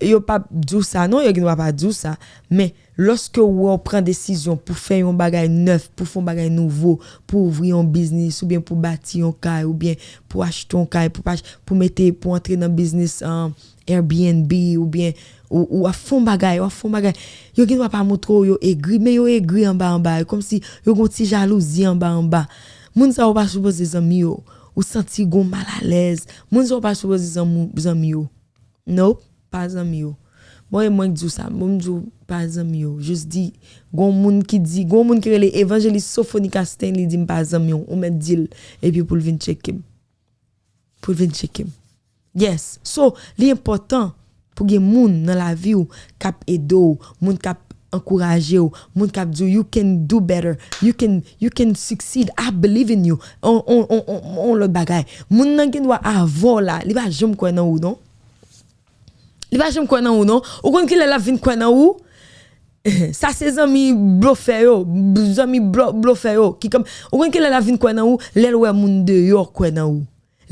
yo p ap di w sa, non, yo gendwa pa di w sa, men lòske w wè w pran desizyon pou fè yon bagay nèf, pou fè yon bagay nouvo, pou ouvri yon biznis, oubyen pou bati yon kay, oubyen pou achte yon kay, pou pa, pou mete, pou antre nan biznis, um, Airbnb, oubyen ou, ou ap fè yon bagay, w ap fè yon bagay. Yo gendwa pa montre w yo egri, men yo egri anba anba, e kòmsi yo gon ti jalouzi anba anba. Moun sa yo pa sipoze zanmi yo. Ou santi gon malalèz. Moun sa yo pa sipoze zanmi, zanmi yo. Nope, pa zanmi yo. Bon, e mwen k di w sa, bon, m di w pa zanmi yo. Jis di, gon moun ki di, gon moun ki rele Evanjelis Sophonica Stanley, di m pa zanmi w, ou mèt di l, epi pou l vin tcheke m. Pou l vin tcheke m. Yes. So, li enpòtan pou gen moun nan lavi w k ap ede w, moun k ap ankouraje w, moun k ap di w, "You can do better, you can, you can succeed, I believe in you." On, on, on, on, on lòt bagay. Moun nan gendwa avè w la, li pa janm kwè nan ou, non. Li pa janm kwè nan ou, non. Ou konn kilè l ap vin kwè nan ou? Sa se zanmi blofè yo, zanmi blo, blofè yo. Ki kòm, ou konn kilè l ap vin kwè nan ou? Lè l wè moun deyò kwè nan ou.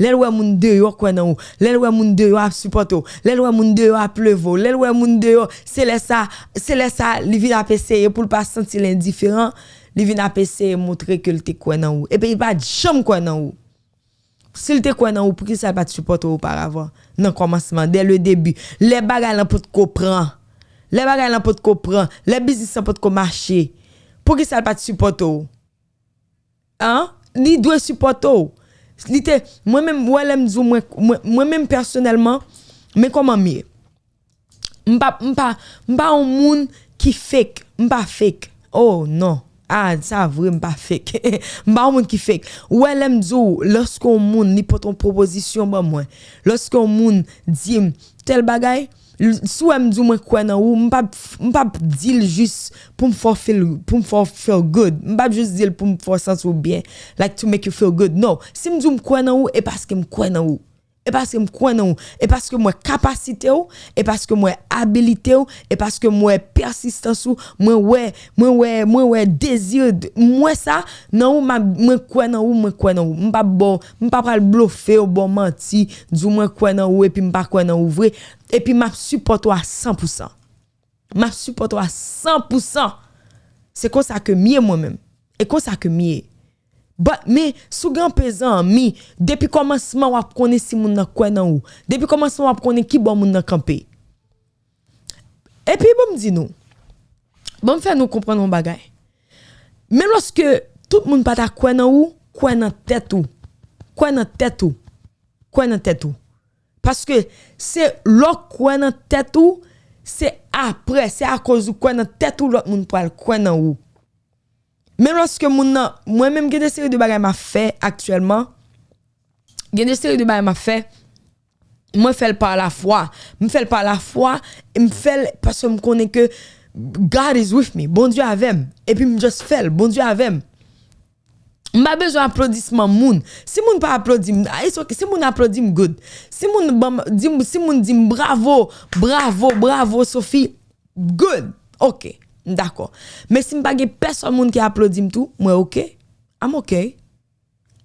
Lè l wè moun deyò kwè nan ou. Lè l wè moun deyò ap sipòte w. Lè l wè moun deyò ap leve w. Lè l wè moun deyò, se lè sa, se lè sa, li vin ap eseye pou l pa santi l endiferan. Li vin ap eseye montre ke l te kwè nan ou. Epi li pa t janm kwè nan ou. Si l te kwè nan ou, poukisa l pa t sipòte w oparavan? Nan kòmansman, dès le début. Lè bagay lan potko pran. Lè bagay lan potko pran. Lè biznis lan potko mache. Poukisa l pa t sipòte w? An? Li dwe sipòte w. Li te, mwen menm, wè lè m di w, mwen, mwen, mwen menm pèsonèlman, men kòman m ye. M pa, m pa, m pa yon moun ki fake. M pa fake. Oh, non. Ah, sa vre, m pa fake. M pa yon moun ki fake. Ou wè lè m di w, lòske yon moun, li pote yon pwopozisyon ban mwen, lòske yon moun di m tèl bagay, l- si w wè m di w mwen kwè nan ou, m p ap, m p ap di l jis pou m fè w feel, pou m fè w feel good. M p ap jis di l pou m fè w santi w byen, like to make you feel good. No, si m di w m kwè nan ou, e paske m kwè nan ou. E paske m kwè nan ou. E paske m wè kapasite w. E paske m wè abilite w. E paske m wè pèsistans ou. Mwen wè, mwen wè, mwen wè dezi, m wè sa nan ou, m ap- mwen kwè nan ou, mwen kwè nan ou. M p ap ba w, m pa pral blofe w, ba w manti, di w mwen kwè nan ou epi m pa kwè nan ou vre. Epi m ap sipòte w a san pou san. M ap sipòte w a san pou san. Se konsa ke m ye mwen menm. E konsa ke m ye. But, men, si w gen anpe zanmi, depi kòmansman w ap konnen si moun nan kwè nan ou. Depi kòmansman w ap konnen ki bò moun nan kanpe. Epi, ban m di nou, ban m fè nou konprann yon bagay. Men lòske tout moun pa ta kwè nan ou, kwè nan tèt ou. Kwè nan tèt ou. Kwè nan tèt ou. Paske se lè w kwè nan tèt ou, se apre, se akoz ou kwè nan tèt ou, lòt moun pral kwè nan ou. Men lòske moun nan, mwen menm gen de seri de bagay m ap fè aktyèlman, gen de seri de bagay m ap fè, mwen fè l pa lafwa. M fè l pa lafwa, m fè l paske m konnen ke God is with me. Bondye avè m. Epi m just fè l. Bondye avè m. M pa bezwen aplodisman moun. Si moun pa aplodi m, ah, it's okay. Si moun aplodi m, good. Si moun ban m, di m, si moun di m bravo, bravo, bravo, Sophie, good. Ok, m dakò. Men si m pa gen pèsòn moun ki aplodi m tou, mwen ok. I'm ok.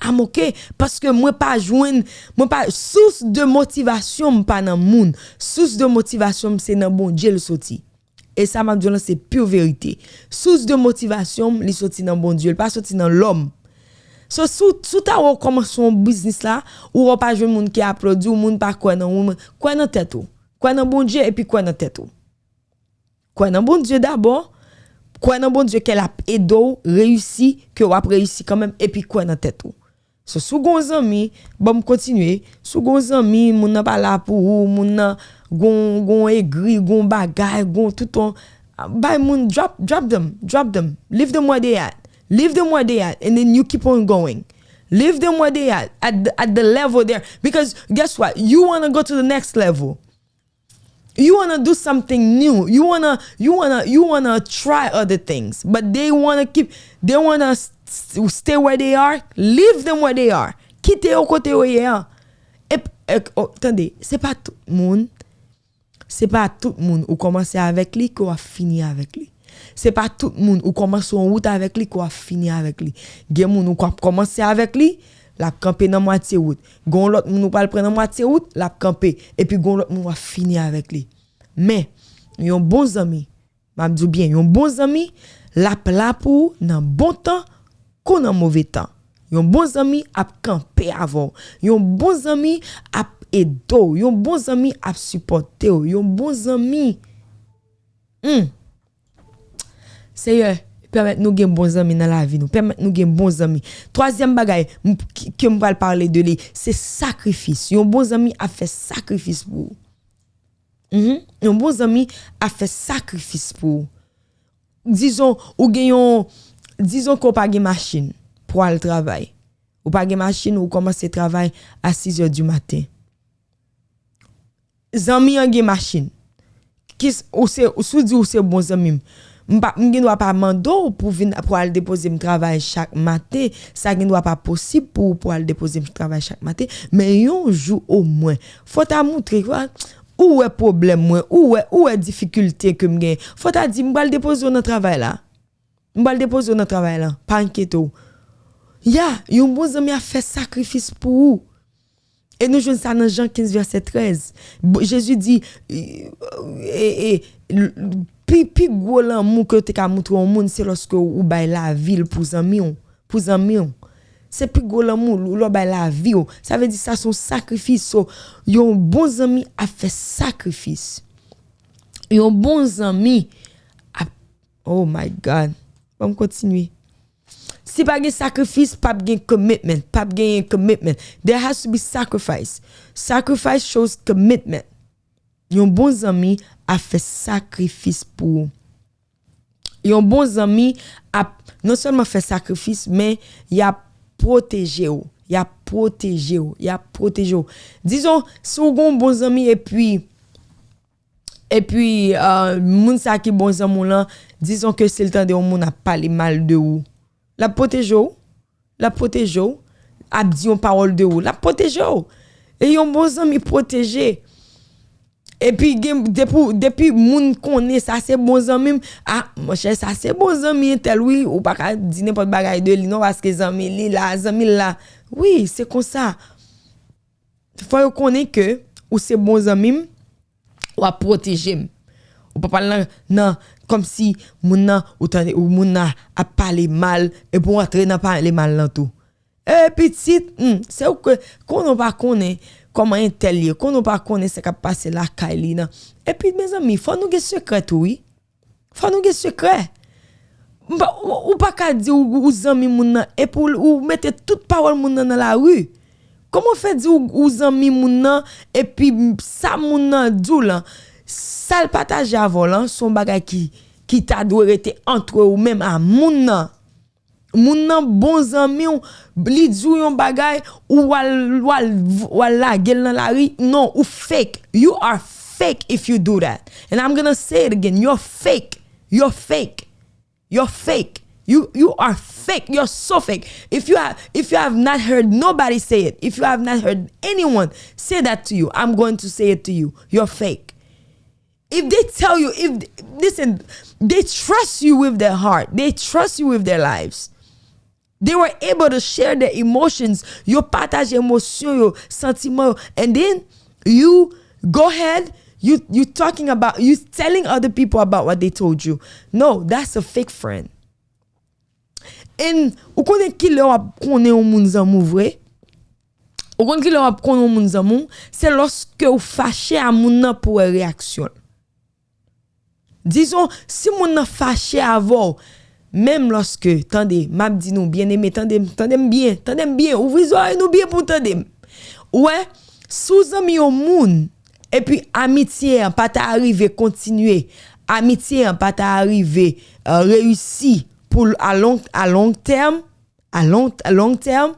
I'm ok. Paske mwen pa jwenn, mwen pa, sous de motivasyon m pa nan moun. Sous de motivasyon m se nan Bondye l soti. E sa m ap di w lan se pure verite. Sous de motivasyon m, li soti nan Bondye, li pa soti nan lòm. So, si w, si w ta wè w kòmanse yon biznis la, ou wè w pa jwenn moun ki aplodi w, moun pa kwè nan ou, kwè nan tèt ou. Kwè nan Bondye epi kwè nan tèt ou. Kwè nan Bondye dabò. Kwè nan Bondye ke l ap ede w reyisi, ke w ap reyisi kanmenm, epi kwè nan tèt ou. So, si w gen yon zanmi, ban m kontinye. Si w gen yon zanmi, moun nan pa la pou ou, moun nan gon, gon egri, gon bagay, gon tout yon, bay moun, drop, drop them, drop them. Leave them where they at. Leave them where they at, and then you keep on going. Leave them where they at, at the, at the level there. Because guess what? You want to go to the next level. You want to do something new. You want to, you want to, you want to try other things. But they want to keep, they want to stay where they are. Leave them where they are. Kite yo kote yo ye an. E, e, oh, tande, se pa tout moun. Se pa tout moun ou kòmanse avèk li ke w ap fini avèk li. Se pa tout moun ou kòmanse yon wout avèk li ke w ap fini avèk li. Gen moun ou ap kòmanse avèk li, l ap kanpe nan mwatye wout. Gen yon lòt moun ou pral pran nan mwatye wout, l ap kanpe. Epi gen yon lòt moun w ap fini avèk li. Men, yon bon zanmi, m ap di w byen, yon bon zanmi, l ap la pou ou nan bon tan kou nan move tan. Yon bon zanmi ap kanpe avè w. Yon bon zanmi ap ede w. Yon bon zanmi ap sipòte w. Yon bon zanmi. Hmm. Seyè, pèmèt nou gen bon zanmi nan lavi nou. Pèmèt nou gen bon zanmi. Twazyèm bagay m- ki- ke m pral pale de li, se sakrifis. Yon bon zanmi ap fè sakrifis pou ou. Mhm. Yon bon zanmi ap fè sakrifis pou ou. Dizon, ou gen yon, dizon ke w pa gen machin pou al travay. Ou pa gen machin, ou kòmanse travay a sis è di maten. Zanmi an gen machin. Kis, ou se, si w di ou se bon zanmi m, m pa, m gen dwa pa mande w pou vin, pou al depoze m travay chak maten. Sa gen dwa pa posib pou ou pou al depoze m travay chak maten. Men yon jou omwen, fò w ta moutre, ou wè pwoblèm mwen, ou wè, ou wè difikilte ke m gen. Fò w ta di, m pral depoze w nan travay la. M pral depoze w nan travay la. Pa enkyete w. Ya, yon bon zanmi ap fè sakrifis pou ou. E nou jwenn sa nan Jan kenz vèsè trèz. Bo- Jezi di, e, e, e, l- pi, pi gwo lanmou ke w te ka moutre yon moun, se lòske ou bay lavi l pou zanmi w. Pou zanmi w. Se pi gwo lanmou, lè w bay lavi w. Sa vle di sa se yon sakrifis. So, yon bon zanmi ap fè sakrifis. Yon bon zanmi ap, oh my God. Ban m kontinye. Si pa gen sakrifis, p ap gen commitment. P ap gen commitment. There has to be sacrifice. Sacrifice shows commitment. Yon bon zanmi ap fè sakrifis pou ou. Yon bon zanmi ap non sèlman fè sakrifis, men y ap pwoteje w. Y ap pwoteje w. Y ap pwoteje w. Dizon, si w gen yon bon zanmi epi, epi, euh, moun sa ki bon zanmi w lan, dizon ke si l tande yon moun ap pale mal de ou, l ap pwoteje w. L ap pwoteje w. Ap di yon pawòl de ou, l ap pwoteje w. E yon bon zanmi pwoteje. Epi gen, depi, depi moun konnen sa se bon zanmi m, a, monchè, sa se bon zanmi entèl, wi, ou pa ka di nenpòt bagay de li non, paske zanmi li la, zanmi l la. Wi, se konsa. Fò yo konnen ke ou se bon zanmi m, w ap pwoteje m. Ou pa pral nan, nan, kòmsi moun nan, ou tande, ou moun nan ap pale mal, epi w antre nan pale mal lan tou. E pitit, hmm, se ou ke, konnen w pa konnen kòman entèl ye, konnen w pa konnen sa k ap pase lakay li nan. Epi, mezanmi, fò nou gen sekrè tou, wi. Fò nou gen sekrè. M pa- Ou ou pa ka di ou, ou zanmi moun nan, epi ou, ou mete tout pawòl moun nan nan lari. Kòman w fè di ou, ou zanmi moun nan, epi sa moun nan di w lan, sa l pataje avè w lan, se yon bagay ki, ki ta dwe rete antre ou menm a moun nan. Moun nan bon zanmi w, li di w yon bagay, ou al, ou al, ou al lage l nan lari. Non, ou fake. You are fake if you do that. And I'm gonna say it again. You're fake. You're fake. You're fake. You you are fake. You're so fake. If you have if you have not heard nobody say it, if you have not heard anyone say that to you, I'm going to say it to you. You're fake. If they tell you, if listen, they trust you with their heart. They trust you with their lives. They were able to share their emotions. Yo pataje emosyon yo, santiman yo. And then you go ahead, You you talking about, you telling other people about what they told you. No, that's a fake friend. And ou konnen kilè w ap konnen yon moun zanmi w vre? Ou konn kilè w ap konnen yon moun zanmi w? Se lòske w fache a moun nan pou wè reyaksyon l. Dizon, si moun nan fache avè w, menm lòske, tande, m ap di nou, byeneme, tande m, tande m byen, tande m byen, ouvri zòrèy nou byen pou w tande m. Ou wè, si w zanmi yon moun, epi amitye an pa ta rive kontinye, amitye an pa ta rive, euh, reyisi pou l a long, a long tèm, a long, a long tèm,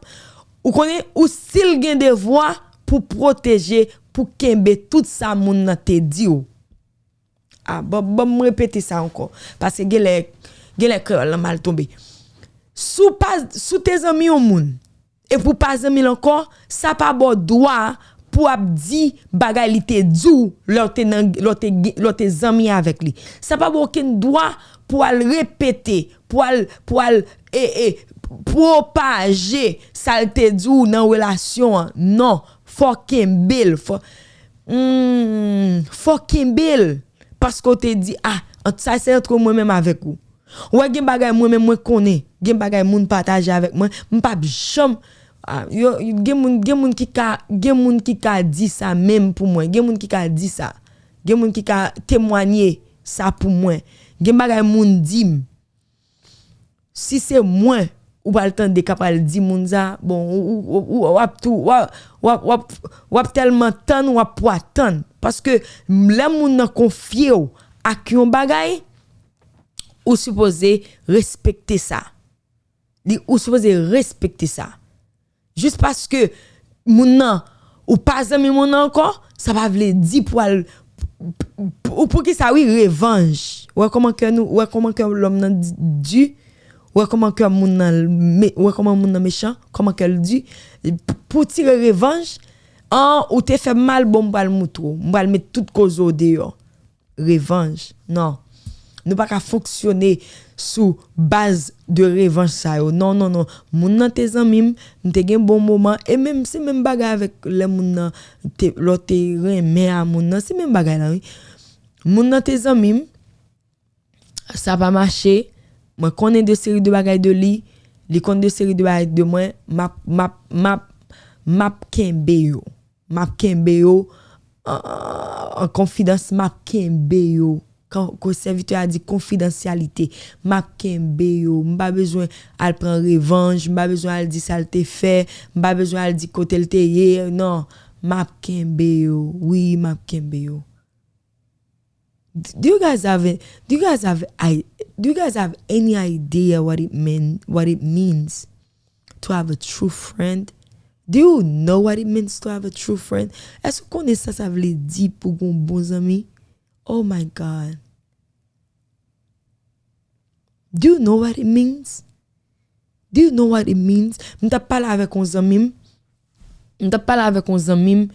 ou konnen, ou still gen devwa pou pwoteje, pou kenbe tout sa moun nan te di w. Ah, bon, bon, m repete sa ankò. Paske genlè, genlè kreyòl lan mal tonbe. Si w pa, si w te zanmi yon moun, epi w pa zanmi l ankò, sa pa ba w dwa pou w ap di bagay li te di w lè w te nan, lè w te, lè w te zanmi avèk li. Sa pa ba w okenn dwa pou w al repete, pou w al, pou w al, e, e, pwopaje sa l te di w nan relasyon an. Non, fò w kenbe l, fò, hmm, fò w kenbe l. Paske w te di, ah, ant, sa se antre mwen menm avèk ou. Ou wè, gen bagay mwen menm mwen konnen, gen bagay moun pataje avèk mwen, m p ap janm, ah, yo, gen moun, gen moun ki ka, gen moun ki ka di sa menm pou mwen, gen moun ki ka di sa, gen moun ki ka temwanye sa pou mwen, gen bagay moun di m. Si se mwen, ou pral tande k ap pral di moun sa, bon, ou, ou, ou, w ap tou, w ap, w ap, w ap, w ap tèlman tann, w ap pwa tann. Paske lè moun nan konfye w ak yon bagay, ou sipoze respekte sa. Li, ou sipoze respekte sa. Jis paske moun nan, ou pa zanmi moun nan ankò, sa pa vle di pou al, ou pou ki sa, wi, revanj. Wè kòman kè nou, wè kòman kè lòm nan di, di, wè kòman kè moun nan, me, wè kòman moun nan mechan, kòman kè l di. Pou tire revanj, an, ou te fè m mal, bon, m pral moutre w, m pral met tout koze w deyò. Revanj. Non. Nou pa ka fonksyone sou baz de revanj sa yo. Non, non, non. Moun nan te zanmi m, m te gen bon moman, e menm, se menm bagay avèk lè moun nan te, lè w te renmen a moun nan, se menm bagay la, wi. Moun nan te zanmi m, sa pa mache, mwen konnen de seri de bagay de li, li konn de seri de bagay de mwen, m ap, m ap, m ap, m ap kenbe yo. M ap kenbe yo an, an, an konfidans, m ap kenbe yo. Kan, kon sèvitè a di konfidansyalite, m ap kenbe yo. M pa bezwen al pran revanj, m pa bezwen al di sa l te fè, m pa bezwen al di kote l te ye. Non, m ap kenbe yo. Wi, m ap kenbe yo. Do you guys have a, do you guys have I, do you guys have any idea what it mean, what it means to have a true friend? Do you know what it means to have a true friend? Èske w konnen sa sa vle di pou gon bon zanmi? Oh my God. Do you know what it means? Do you know what it means? M t ap pale avèk yon zanmi m. M t ap pale avèk yon zanmi m.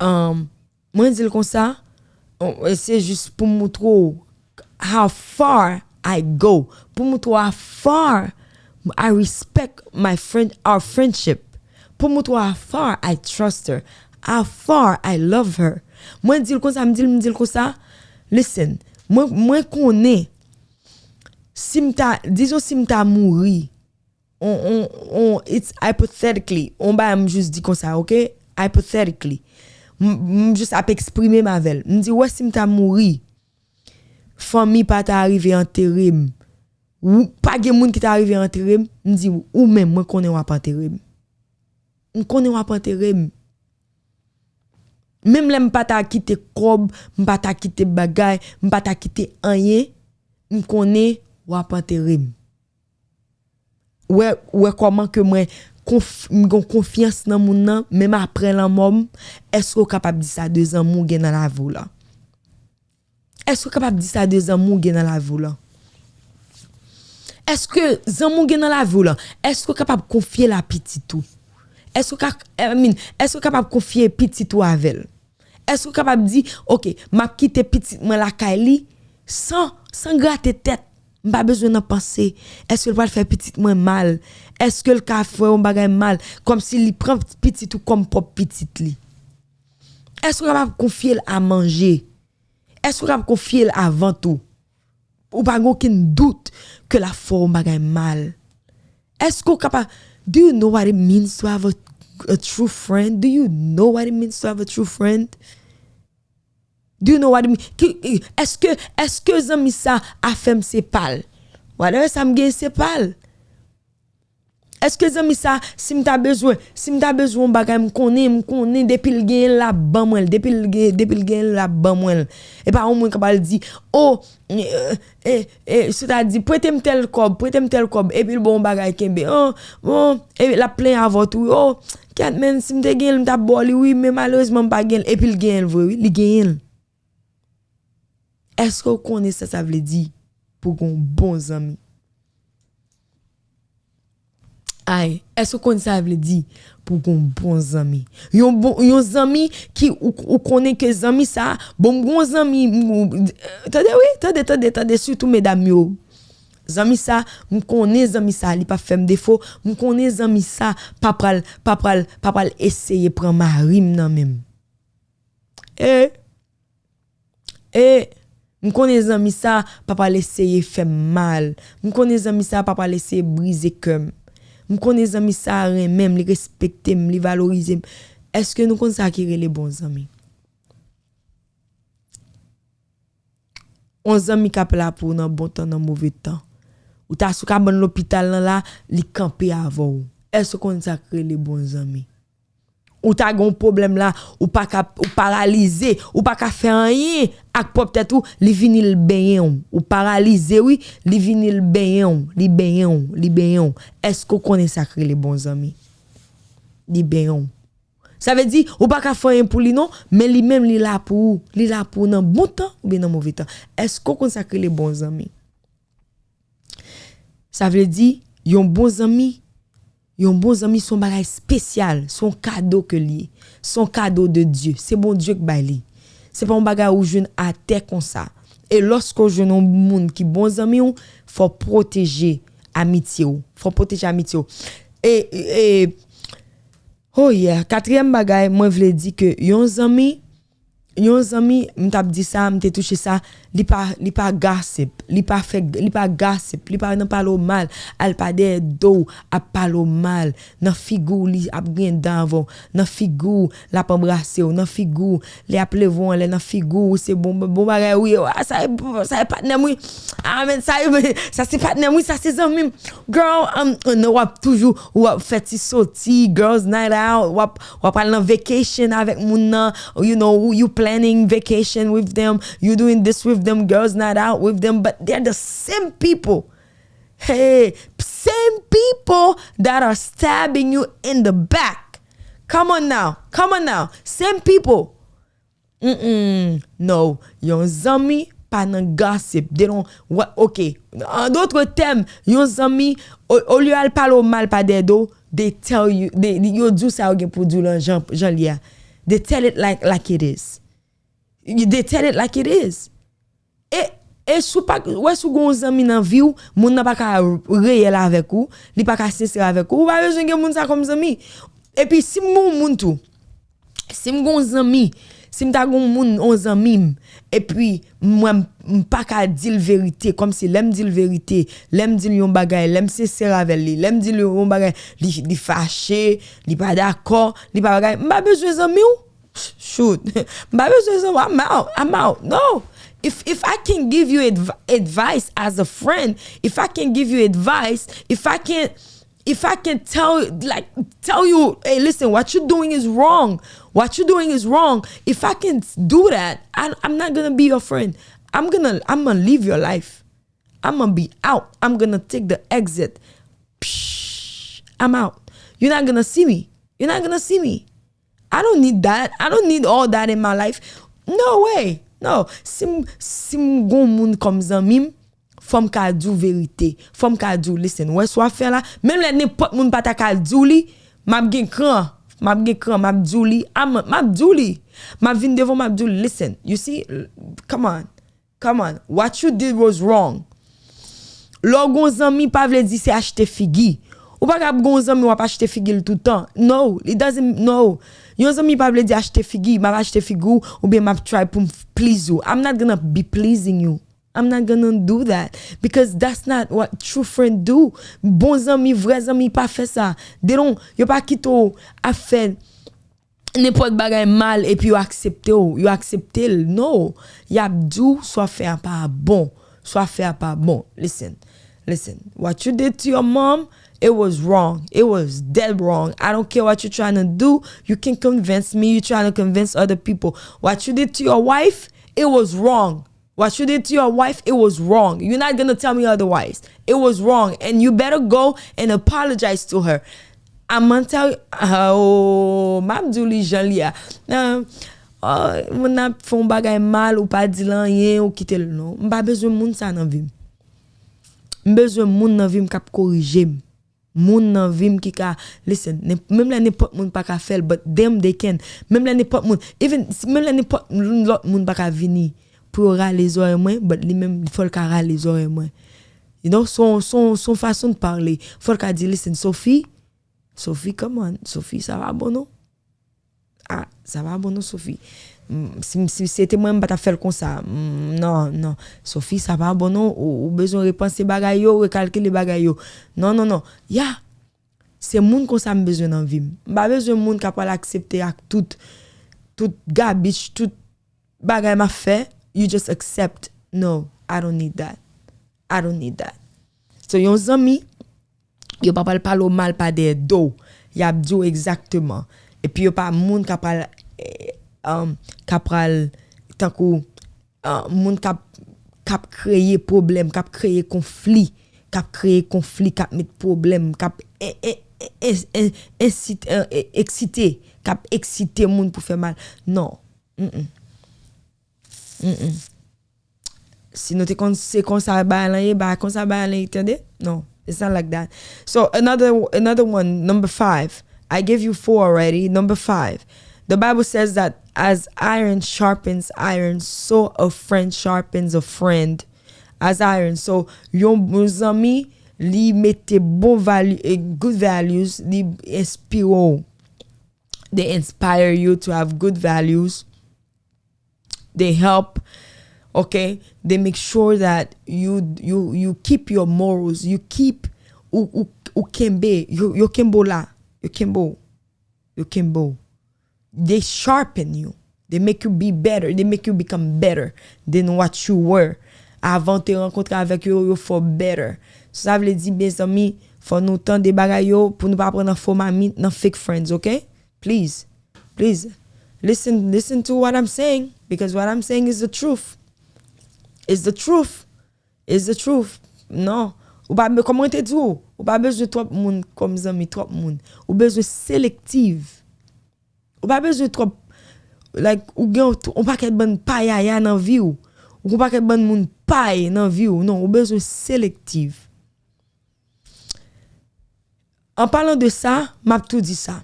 Um, mwen di l konsa, on, se jis pou m moutre w how far I go. Pou m moutre w how far I respect my friend, our friendship. Pou m moutre w how far I trust her. How far I love her. Mwen di l konsa, m di l, m di l konsa. Listen, mwen, mwen konnen si m ta, dizon si m ta mouri, on, on, on, it's hypothetically, on bagay m jis di konsa, ok? Hypothetically. M, m jis ap eksprime m avè l. M di, wè, si m ta mouri, fanmi pa ta rive antere m. Ou, pa gen moun ki ta rive antere m, m di, ou menm, mwen konnen w ap antere m. M konnen w ap antere m. Menm lè m pa ta kite kòb, m pa ta kite bagay, m pa ta kite anyen, m konnen w ap antere m. Wè, wè kòman ke mwen konf-, m gen konfyans nan moun nan, menm aprè lanmò m, èske w kapab di sa de zanmi w gen nan lavi w la? Èske w kapab di sa de zanmi w gen nan lavi w la? Èske zanmi w gen nan lavi w la, èske w kapab konfye l a pitit ou? Èske w ka, I mean, èske w kapab konfye pitit ou avè l? Èske w kapab di, ok, m ap kite pitit mwen lakay li san, san grate tèt? M pa bezwen nan panse. Èske l pral fè pitit mwen mal? Èske l ka fè yon bagay mal? Kòmsi li pran pitit ou kòm pwòp pitit li. Èske w kapab konfye l a manje? Èske w kab konfye l avan tou? Ou pa gen okenn dout ke l ap fè w yon bagay mal? Èske w kapab, do you know what it means to have a, a true friend? Do you know what it means to have a true friend? Do you know what it means? Ki, èske, èske zanmi sa afè m se pa l? Whatever sa m gen se pa l. Èske zanmi sa, si m ta bezwen, si m ta bezwen yon bagay, m konnen, m konnen depi l genyen l ap ban mwen l, depi l gen, depi l genyen l ap ban mwen l. E pa yon moun k ap al di, o, e, e, e, sètadi, prete m tèl kòb, prete m tèl kòb, epi l ba w yon bagay kenbe, o, bon, epi l ap plenyen avè w tou, o, kèt, men, si m te genyen l, m t ap ba w li, wi, men malerezman, m pa genyen l, epi l genyen l vre, wi, li genyen l. Èske w konnen sa sa vle di pou w gen yon bon zanmi? Ay, èske w konn sa vle di pou w gen yon bon zanmi? Yon bon, yon zanmi ki ou, ou konnen ke zanmi sa, bon, m gen yon zanmi, m, tande wi, tande, tande, tande, sitou medam yo. Zanmi sa, m konnen zanmi sa, li p ap fè m defo, m konnen zanmi sa pa pral, pa pral, pa pral eseye pran mari m nan men m. E, e, m konnen zanmi sa pa pral eseye fè m mal. M konnen zanmi sa pa pral eseye brize kè m. M konnen zanmi sa renmen m, li respekte m, li valorize m. Èske nou konn sa ki rele bon zanmi? On zanmi k ap la pou w nan bon tan, nan move tan. Ou ta sou kabann lopital lan la, li kanpe avè w. Èske w konn sa k rele bon zanmi? Ou ta gen yon pwoblèm la, ou pa ka, ou paralize, ou pa ka fè anyen ak pwòp tèt ou, li vini l benyen w. Ou paralize, wi, li vini l benyen w, li benyen w, li benyen w. Èske w konnen sa k rele bon zanmi? Li benyen w. Sa vle di, ou pa ka fè anyen pou li non, men li menm li la pou ou. Li la pou ou nan bon tan oubyen nan move tan. Èske w konn sa k rele bon zanmi? Sa vle di, yon bon zanmi, yon bon zanmi se yon bagay espesyal, se yon kado ke l ye. Se yon kado de Dye. Se Bondye k bay li. Se pa yon bagay ou jwenn atè konsa. E lòske w jwenn yon moun ki bon zanmi w, fò w pwoteje amitye w. Fò w pwoteje amitye w. E, e, oh yeah, katriyèm bagay, mwen vle di ke yon zanmi, yon zanmi, m t ap di sa, m te touche sa, li pa, li pa gossip, li pa fè, li pa gossip, li pa nan pale w mal, al pa dèyè do w ap pale w mal, nan figi w li ap griyen dan avè w, nan figi w l ap anbrase w, nan figi w li ap leve w anlè, nan figi w se bon, bon bagay wi, ah, sa e, sa e patnè m wi, ah, men sa e, sa se patnè m wi, sa se zanmi m. Girl, um, nou w ap toujou, w ap fè ti soti, girls night out, w ap, w ap al nan vacation avèk moun nan, you know, you planning vacation with them, you doing this with them, girls night out with them, but they're the same people. Hey, same people that are stabbing you in the back. Come on now, come on now, same people. Mm-mm, no. Yon zanmi pa nan gossip. They don't, what, ok. En d'autres termes, yon zanmi, o, olye al pale w mal pa dèyè do, they tell you, they, yo di w sa yo gen pou di w lan jan, jan l ye a. They tell it like, like it is. They tell it like it is. E, e si w pa, wè si w gen yon zanmi nan vi w, moun nan pa ka reyèl avèk ou, li pa ka sensè avèk ou, ou pa bezwen gen moun sa kòm zanmi. Epi si m gen yon moun tou, si m gen yon zanmi, si m ta gen yon moun, yon zanmi m, epi mwen m, m pa ka di l verite, kòmsi lè m di l verite, lè m di l yon bagay, lè m sensè avè l, li, lè m di l yon bagay, li, li fache, li pa dakò, li pa bagay, m pa bezwen zanmi w. Shoot. M pa bezwen zanmi w, I'm out, I'm out. No. If, if I can give you adv- advice as a friend, if I can give you advice, if I can, if I can tell, like, tell you, hey, listen, what you're doing is wrong. What you're doing is wrong. If I can do that, I, I'm not gonna be your friend. I'm gonna, I'm gonna leave your life. I'm gonna be out. I'm gonna take the exit. Psh, I'm out. You're not gonna see me. You're not gonna see me. I don't need that. I don't need all that in my life. No way. No. Si m, si m gon moun kòm zanmi m, fò m ka di w verite. Fò m ka di w, listen, wè sa w ap fè la, menm lè nenpòt moun pa ta ka di w li, m ap gen kran. M ap gen kran, m ap di w li, m ap di w li. M ap vin devan w, m ap di w, listen, you see, come on. Come on, what you did was wrong. Lè w gon zanmi pa vle di se achte figi. Ou pa ka ap gen yon zanmi w ap achte figi l toutan. No, it doesn't, no. Yon zanmi pa vle di achte figi, m ap achte figi w, oubyen m ap try pou m please ou. I'm not gonna be pleasing you. I'm not gonna do that because that's not what true friend do. Bon zanmi, vrè zanmi pa fè sa. They don't, yo pa kite w ap fè nenpòt bagay mal epi yo aksepte w, yo aksepte l. No, y ap di w sa w fè a pa bon, sa w fè a pa bon. Listen, listen. What you did to your mom, it was wrong. It was dead wrong. I don't care what you trying to do. You can convince me. You trying to convince other people. What you did to your wife, it was wrong. What you did to your wife, it was wrong. You're not gonna tell me otherwise. It was wrong. And you better go and apologize to her. I'm gonna tell you, oh, m ap di w li jan li a. Nan, oh, moun nan ap fè yon bagay mal, ou pa di l anyen, ou kite l. Non, m pa bezwen moun sa nan vi m. M bezwen moun nan vi m k ap korije m. Moun nan vi m ki ka, listen, nen- menm lè nenpòt moun pa ka fè l, but them they can. Menm lè nenpòt moun, even, menm lè nenpòt lòt moun pa ka vini pou yo rale zòrèy mwen, but li menm, fò l ka rale zòrèy mwen. You know, son, son, son fason de parler. Fò l ka di, listen, Sophie, Sophie, come on, Sophie, sa pa bon non. Ah, sa pa bon non, Sophie. Mm, si, si se te mwen, m pa t ap fè l konsa. Mm, non, non. Sophie, sa pa bon non. Ou, ou bezwen repanse bagay yo, rekalkile bagay yo. Non, non, non. Ya. Se moun konsa m bezwen nan vi m. M pa bezwen moun k ap pral aksepte ak tout, tout gabich, tout bagay m ap fè. You just accept. No, I don't need that. I don't need that. So, yon zanmi, yo pa pral pale w mal pa dèyè do w. Y ap di w egzakteman. Epi yo pa moun k ap pral, eh, um, k ap pral, tankou, ah, moun k ap, k ap kreye pwoblèm, k ap kreye konfli, k ap kreye konfli, k ap met pwoblèm, k ap en- en- en- en- en- ensite, en- en- eksite, k ap eksite moun pou fè mal. Non. Mm-mm. Mm-mm. Si nou te konn se konsa bagay lan ye, ba konsa bagay lan ye, tande? No, it's not like that. So another another one, number five. I gave you four already. Number five. The Bible says that as iron sharpens iron, so a friend sharpens a friend as iron. So yon bon zanmi, li mete bon value, eh, good values, li enspire w. They inspire you to have good values. They help, okay? They make sure that you you you keep your morals, you keep ou ou ou kenbe, yo yo kenbe w la, yo kenbe w, yo kenbe w. They sharpen you. They make you be better. They make you become better than what you were. Avan w te rankontre avèk yo, yo fè w better. Sa vle di, mezanmi, fò nou tande bagay yo pou nou pa pran nan fo mamit, nan fake friends, okay? Please. Please. Listen, listen to what I'm saying, because what I'm saying is the truth. It's the truth. It's the truth. Non. Ou pa, kòman te di w, ou pa bezwen twòp moun kòm zanmi, twòp moun. Ou bezwen selektiv. Ou pa bezwen twòp, like, ou gen yon, yon pakèt bann payaya nan vi w. Ou gen yon pakèt bann moun pay nan vi w. Non, ou bezwen selektiv. An palan de sa, m ap tou di sa.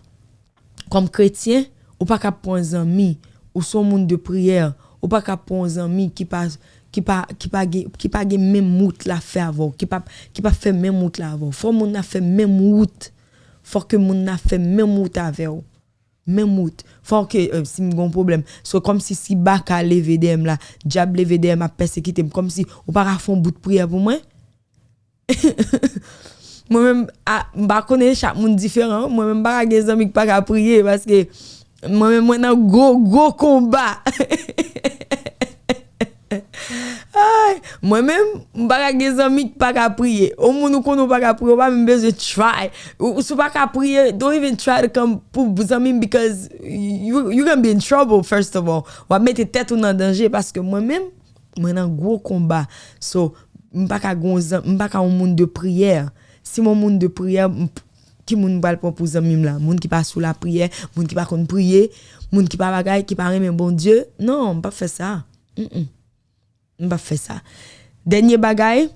Kòm kretyen, ou pa ka pran yon zanmi, ou se yon moun de priyè, ou pa ka pran yon zanmi ki pa, ki pa, ki pa gen, ki pa gen menm wout l ap fè avè w, ki pa, ki pa fè menm wout la avè w. Fò moun nan fè menm wout. Fò ke moun nan fè menm wout avè w. Menm wout. Fò ke, eh, si m gen yon pwoblèm, se kòmsi si baka leve dèyè m la, dyab leve dèyè m ap pèsekite m, kòmsi ou pa ka fè yon bout priyè pou mwen? Mwen menm, a, m pa konnen, chak moun diferan. Mwen menm, m pa ka gen zanmi ki pa ka priye, paske mwen menm, mwen nan gwo, gwo konba. Ay, mwen menm, m pa ka gen zanmi ki pa ka priye. Yon moun ou konnen ou pa ka priye, ou pa menm bezwen try. Ou, si w pa ka priye, don't even try to come pou zanmi m, because you, you gonna be in trouble, first of all. W ap mete tèt ou nan danje, paske mwen menm, mwen nan gwo konba. So, m pa ka gon zan-, m pa ka yon moun de priyè. Si m yon moun de priyè, m p-, ki moun m pral pran pou zanmi m la? Moun ki pa sou lapriyè, moun ki pa konn priye, moun ki pa bagay, ki pa renmen Bondye? Non, m p ap fè sa. Mm-mm. M p ap fè sa. Dènye bagay,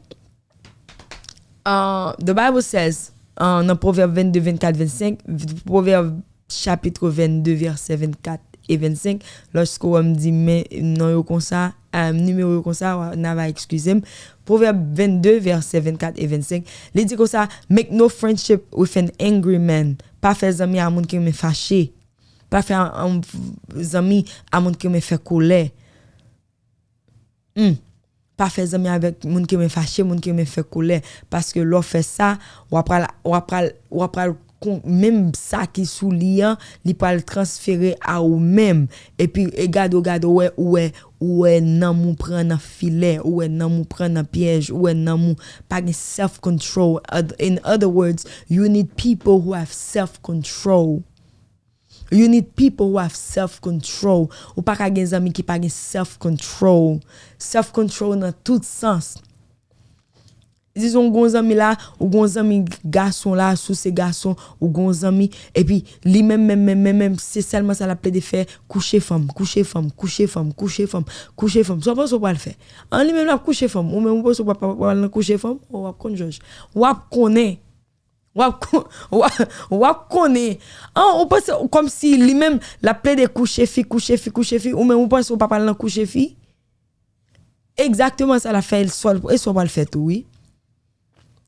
uh, the Bible says, uh, nan Pwovèb vennde, vennkat, vennsenk, Pwovèb chapit vennde, vèsè vennkat e vennsenk. Lòske w wè m di men non yo konsa, a, nimewo yo konsa, w a, n a va eskize m. Pwovèb vennde, vèsè vennkat e vennsenk, li di konsa, "Make no friendship with an angry man." Pa fè zanmi a moun ki renmen fache. Pa fè, um, zanmi a moun ki renmen fè kolè. Hmm. Pa fè zanmi avèk moun ki renmen fache, moun ki renmen fè kolè. Paske lè w fè sa, w ap pral, w ap pral, w ap pral kon, menm sa ki sou li an, li pral transfere a ou menm. Epi, e gade w, gade w, wè, ou wè, ou wè nanm ou pran nan filè, ou wè nanm ou pran nan pyèj, ou wè nanm ou pa gen self control. Oth-, in other words, you need people who have self control. You need people who have self control. Ou pa ka gen zanmi ki pa gen self control. Self control nan tout sans. Dizon, ou gon zanmi la, ou gon zanmi gason la, si w se gason, ou gon zanmi, epi li menm, menm, menm, menm, menm, se sèlman sa l ap plede fè, kouche fanm, kouche fanm, kouche fanm, kouche fanm, kouche fanm. Sa w panse w pral fè? An li menm l ap kouche fanm, ou menm ou panse w pral nan kouche fanm? O, w ap konn jòj. W ap konnen. W ap, w ap, w ap konnen. An, ou panse, kòmsi li menm, l ap plede kouche fi, kouche fi, kouche fi, ou menm ou panse w pa pral nan kouche fi? Egzakteman sa l ap fè, e sa w pral fè tou, wi.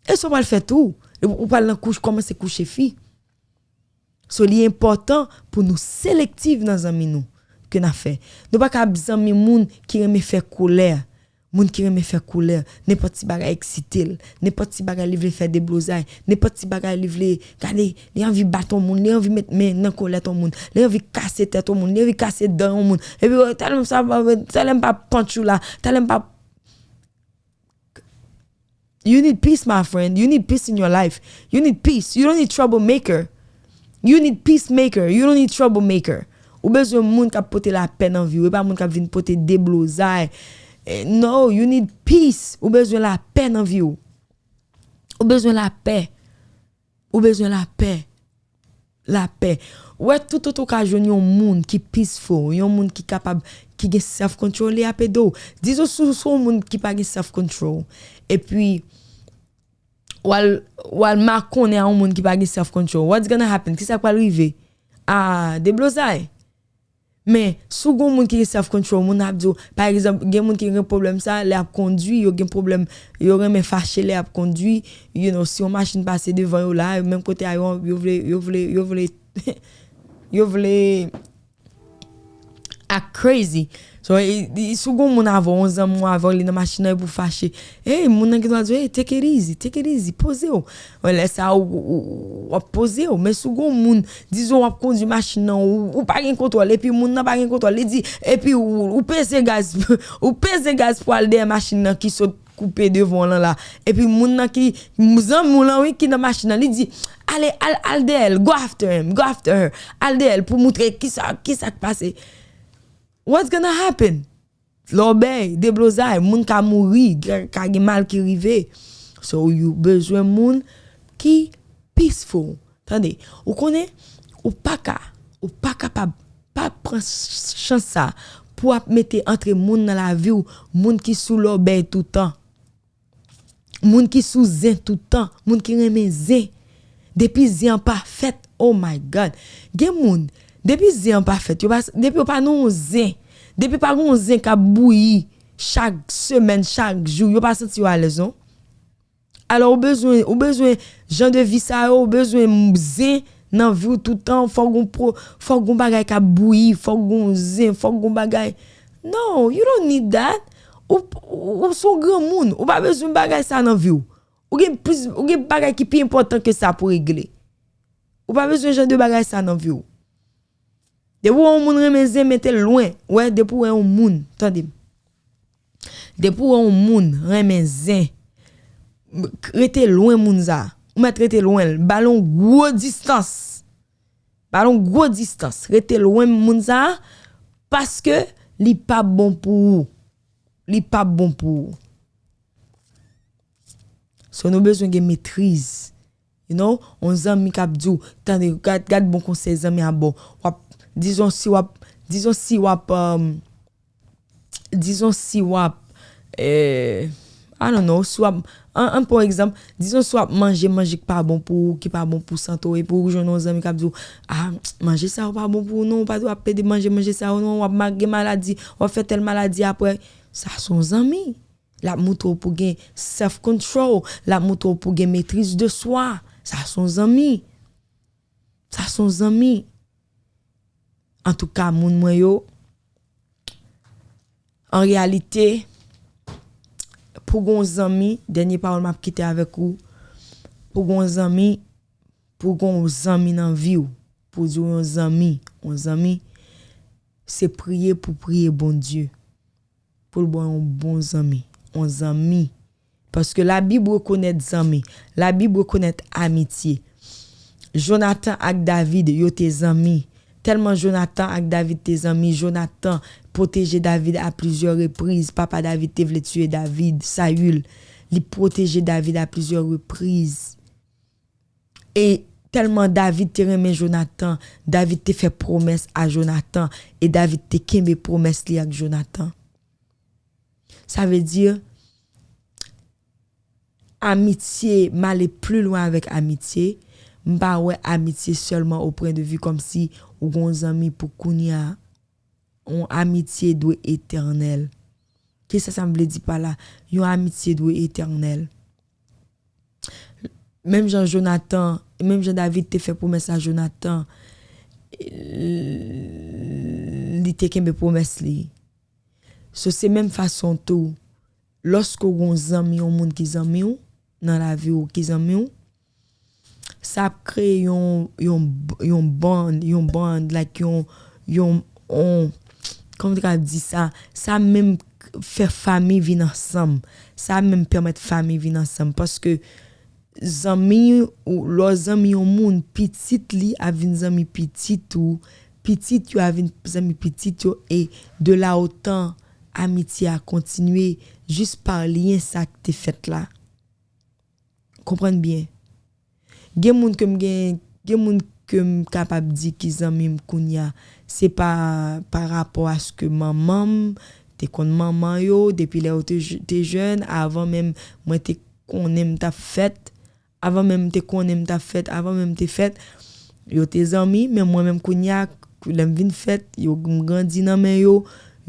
E sa w pral fè tou. Ou pral nan kouch, kòmanse kouche fi. So, li enpòtan pou nou selektif nan zanmi nou ke n ap fè. Nou pa ka ap zanmi moun ki renmen fè kolè. Moun ki renmen fè kolè, nenpòt ti bagay eksite l, nenpòt ti bagay li vle fè deblozay, nenpòt ti bagay li vle, gade, li anvi bat yon moun, li anvi met men nan kolèt yon moun, li anvi kase tèt yon moun, li anvi kase dan yon moun. Epi, "Oh, talè m sa, talè m pa punch ou la, talè m pa." You need peace, my friend. You need peace in your life. You need peace. You don't need troublemaker. You need peacemaker. You don't need troublemaker. Ou bezwen moun k ap pote lapè nan vi w, e pa moun k ap vin pote deblozay. Eh, no, you need peace. Ou bezwen lapè nan vi w. Ou bezwen lapè. Ou bezwen lapè. Lapè. Ou wè, toutotan w ka jwenn yon moun ki peaceful, yon moun ki kapab, ki gen self control, li ap ede w. Dizon si w se yon moun ki pa gen self control, epi w al, w al makonnen a yon moun ki pa gen self control. What's gonna happen? Kisa k pral rive? Ah, deblozay. Men, si w gon moun ki gen self control, moun ap di w, pa egzanp, gen moun ki gen pwoblèm sa, lè y ap kondui, yo gen pwoblèm, yo renmen fache lè y ap kondui, you know, si yon machin pase devan yo la, menm kote a yo, yo vle, yo vle, yo vle, yo vle act crazy. So, e, e, si w gon moun avè w, yon zanmi w avè w, li nan machin nan, epi w fache. Hey, moun nan gen dwa di w, "Hey, take it easy, take it easy, poze w." Bon, lè sa, ou, ou, ou, w ap poze w. Men si w gon moun, dizon w ap kondui machin nan, ou, ou pa gen kontwòl, epi moun nan pa gen kontwòl, li di, epi ou, ou peze gaz, ou peze gaz pou al dèyè machin nan ki sot koupe devan w lan la. Epi moun nan ki, zanmi w lan, wi, ki nan machin nan, li di, "Ale, al, al dèyè l, go after him, go after her. Al dèyè l pou moutre kisa, kisa k pase." What's gonna happen? Lòbèy, deblozay, moun ka mouri, ka, ka gen mal ki rive. So, you bezwen moun ki peaceful. Tande, ou konnen, ou pa ka, ou pa kapab pa pran ch-, chans sa pou ap mete antre moun nan lavi w, moun ki sou lòbèy toutan. Moun ki sou zen toutan, moun ki renmen zen. Depi zen an pa fèt, oh my God. Gen moun, depi zen an pa fèt, yo pa, depi yo pa nan yon zen, depi pa gen yon zen k ap bouyi chak semèn, chak jou, yo pa santi yo alèz, non. Alò, ou bezwen, ou bezwen jan de vi sa yo, ou bezwen zen nan vi w toutan, fòk gon pro-, fòk gon bagay k ap bouyi, fòk gon zen, fòk gon bagay. No, you don't need that. Ou, ou, ou se yon granmoun, ou pa bezwen bagay sa nan vi w. Ou gen plis, ou gen bagay ki pi enpòtan ke sa pou regle. Ou pa bezwen jan de bagay sa nan vi w. Depi w wè yon moun renmen zen, mete l lwen. Wè, depi w wè yon moun, tande m. Depi w wè yon moun renmen zen, rete lwen moun sa. Ou mèt rete lwen l. Ba l yon gwo distans. Ba l yon gwo distans. Rete lwen moun sa, paske li p ap bon pou ou. Li p ap bon pou ou. So, nou bezwen gen metriz. You know, yon zanmi k ap di w, tande, gad, gad bon konsèy zanmi a ba w. W ap, dizon si w ap, dizon si w ap, um, dizon si w ap, eh, I don't know, si w ap, an, an pran egzanp, dizon si w ap manje manje ki pa bon pou ou, ki pa bon pou sante w, epi ou jwenn yon zanmi k ap di w, ah, manje sa yo pa bon pou ou non, ou pa dwe ap plede manje manje sa yo non, w ap ma-, gen maladi, w ap fè tèl maladi apre. Sa se yon zanmi. L ap montre w pou gen self control, l ap montre w pou gen maîtrise de soi. Sa se yon zanmi. Sa se yon zanmi. Antouka, moun mwen yo, an reyalite, pou gen yon zanmi, dènye pawòl m ap kite avèk ou, pou gen yon zanmi, pou gen yon zanmi nan vi w, pou di w yon zanmi, yon zanmi, se priye pou priye Bondye pou l ba w yon bon zanmi, yon zanmi. Paske Labib rekonèt zanmi, Labib rekonèt amitye. Jonatan ak David, yo te zanmi. Tèlman Jonatan ak David te zanmi, Jonatan pwoteje David a plizyè repriz. Papa David te vle tiye David, Sayil. Li pwoteje David a plizyè repriz. E tèlman David te renmen Jonatan, David te fè pwomès a Jonatan, e David te kenbe pwomès li ak Jonatan. Sa vle di, amitye, m ale pli lwen avèk amitye. M pa wè amitye sèlman o pwen de vi kòmsi ou gen yon zanmi pou kounye a. Yon amitye dwe etènèl. Kisa sa m vle di pa la? Yon amitye dwe etènèl. Menm jan Jonatan, menm jan David te fè pwomès a Jonatan, li te kenbe pwomès li. So, se menm fason tou, lòske w gen yon zanmi, yon moun ki zanmi w, nan lavi w, ki zanmi w, sa ap kreye yon, yon, yon bond, yon bond, like yon, yon, yon, kòman m ta ka di sa? Sa menm fè fanmi vin ansanm. Sa menm pèmèt fanmi vin ansanm. Paske zanmi, ou, lè w zanmi yon moun, pitit li ap vin zanmi pitit ou, pitit yo ap vin zanmi pitit yo, e de la otan, amitye a kontinye, jis pa lyen sa k te fèt la. Konprann byen. Gen moun ke m gen, gen moun ke m kapab di ki zanmi m kounye a, se pa, pa rapò aske manman m te konn manman yo, depi lè yo te j-, te jèn, avan menm mwen te konnen m t ap fèt, avan menm m te konnen m t ap fèt, avan menm m te fèt, yo te zanmi, men mwen menm kounye a, lè m vin fèt, yo, m grandi nan men yo,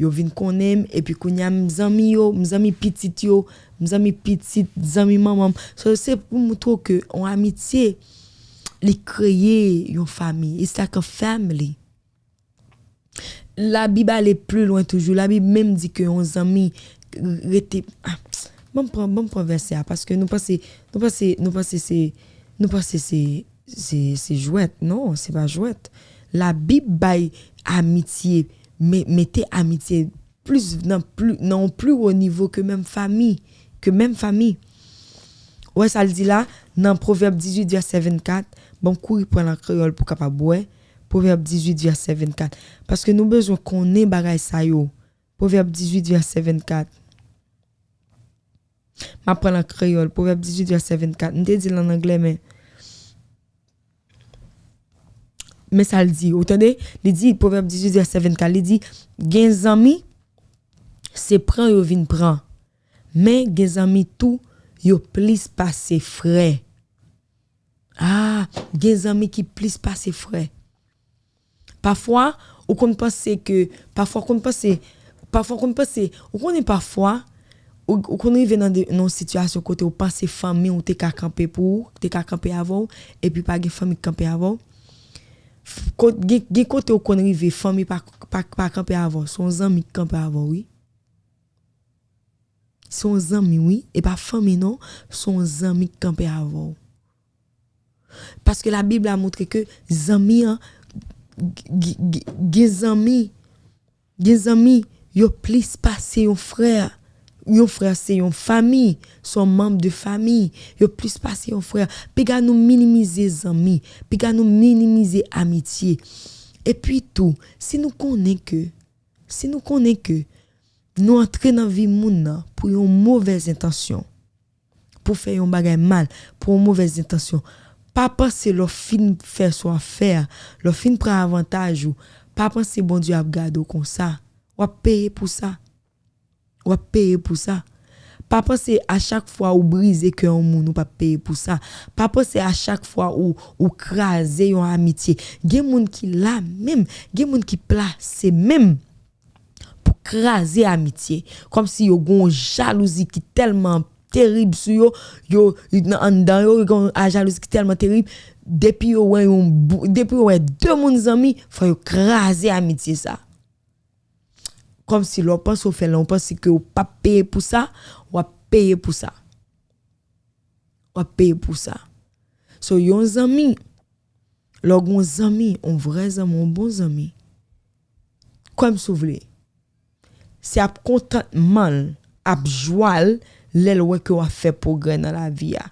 yo vin konnen m, epi kounye a m zanmi yo, m zanmi pitit yo, m zanmi pitit, zanmi manman m. So, se pou moutre w ke yon amitye, li kreye yon fanmi. It's like a family. Labib ale pli lwen toujou. Labib menm di ke yon zanmi rete, ah, ban m pran, ban m pran vèsè a, paske nou panse, nou panse, nou panse se, nou panse se, se, se jwèt. Non, se pa jwèt. Labib bay amitye, me-, mete amitye plis nan pli, nan yon pli wo nivo ke menm fanmi, ke menm fanmi. Ou wè sa l di la, nan Pwovèb dizuit vèsè vennkat, ban m kouri pran l an kreyòl pou w kapab wè. Pwovèb dizuit vèsè vennkat. Paske nou bezwen konnen bagay sa yo. Pwovèb dizuit vèsè vennkat. M ap pran l an kreyòl. Pwovèb dizuit vèsè vennkat. M te di l an anglè, men, men sa l di. Ou tande? Li di, Pwovèb dizuit vèsè vennkat, li di, gen zanmi, se pran yo vin pran. Men gen zanmi tou, yo plis pase frè. Ah, gen zanmi ki plis pase frè. Pafwa, ou konn panse ke, pafwa ou konn panse, pafwa ou konn panse, ou konnen pafwa, ou, ou konn rive nan de, nan yon sitiyasyon kote ou panse fanmi ou te ka kanpe pou ou, te ka kanpe avè w, epi pa gen fanmi k kanpe avè w. F-, ko-, gen, gen kote ou konn rive, fanmi pa, pa, pa kanpe avè w, se yon zanmi k kanpe avè w, wi. Se yon zanmi, wi. E pa fanmi, non. Se yon zanmi k kanpe avè w. Paske Labib la montre ke zanmi an, g-, g-, g-, gen zanmi, gen zanmi, yo plis pase yon frè. Yon frè se yon fanmi, se yon manm de fanmi. Yo plis pase yon frè. Piga nou minimize zanmi. Piga nou minimize amitye. Epi tou, si nou konnen ke, si nou konnen ke nou antre nan vi moun nan pou yon movèz entansyon, pou fè yon bagay mal, pou yon movèz entansyon. Pa panse lè w fin fè sa w ap fè a, lè w fin pran avantaj ou, pa panse Bondye ap gade w konsa. W ap peye pou sa. W ap peye pou sa. Pa panse a chak fwa ou brize kè yon moun, ou p ap peye pou sa. Pa panse a chak fwa ou, ou kraze yon amitye. Gen moun ki la menm, gen moun ki plase menm pou kraze amitye. Kòmsi yo gen yon jalouzi ki tèlman terib sou yo, yo, nan anndan yo, yo gen yon jalouzi ki tèlman terib. Depi yo wè yon bou-, depi yo wè de moun zanmi, fò yo kraze amitye sa. Kòmsi lè w panse w fè l, ou panse ke w p ap peye pou sa, w ap peye pou sa. W ap peye pou sa. So, yon zanmi, lè w gen yon zanmi, yon vrè zanmi, yon bon zanmi, kwè m si w vle, se ap kontantman l, ap jwa l, lè l wè ke w ap fè pwogrè nan lavi a.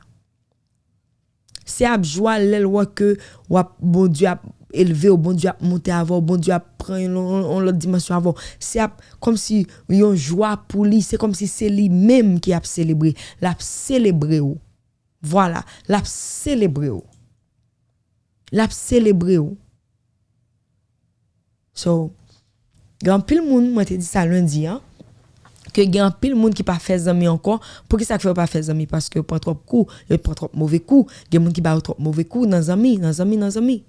Se ap jwa l lè l wè ke w ap, Bondye ap elve w, Bondye ap monte avè w, Bondye ap pran yon, yon, yon lòt dimansyon avè w. Se ap kòmsi yon jwa pou li, se kòmsi se li menm ki ap selebre. L ap selebre w. Vwala, l ap selebre w. L ap selebre w. So, gen anpil moun, mwen te di sa lendi an, ke gen anpil moun ki pa fè zanmi ankò. Poukisa k fè yo pa fè zanmi? Paske yo pran twòp kou, yo pran twòp move kou. Gen moun ki ba yo twòp move kou nan zanmi, nan zanmi, nan zanmi.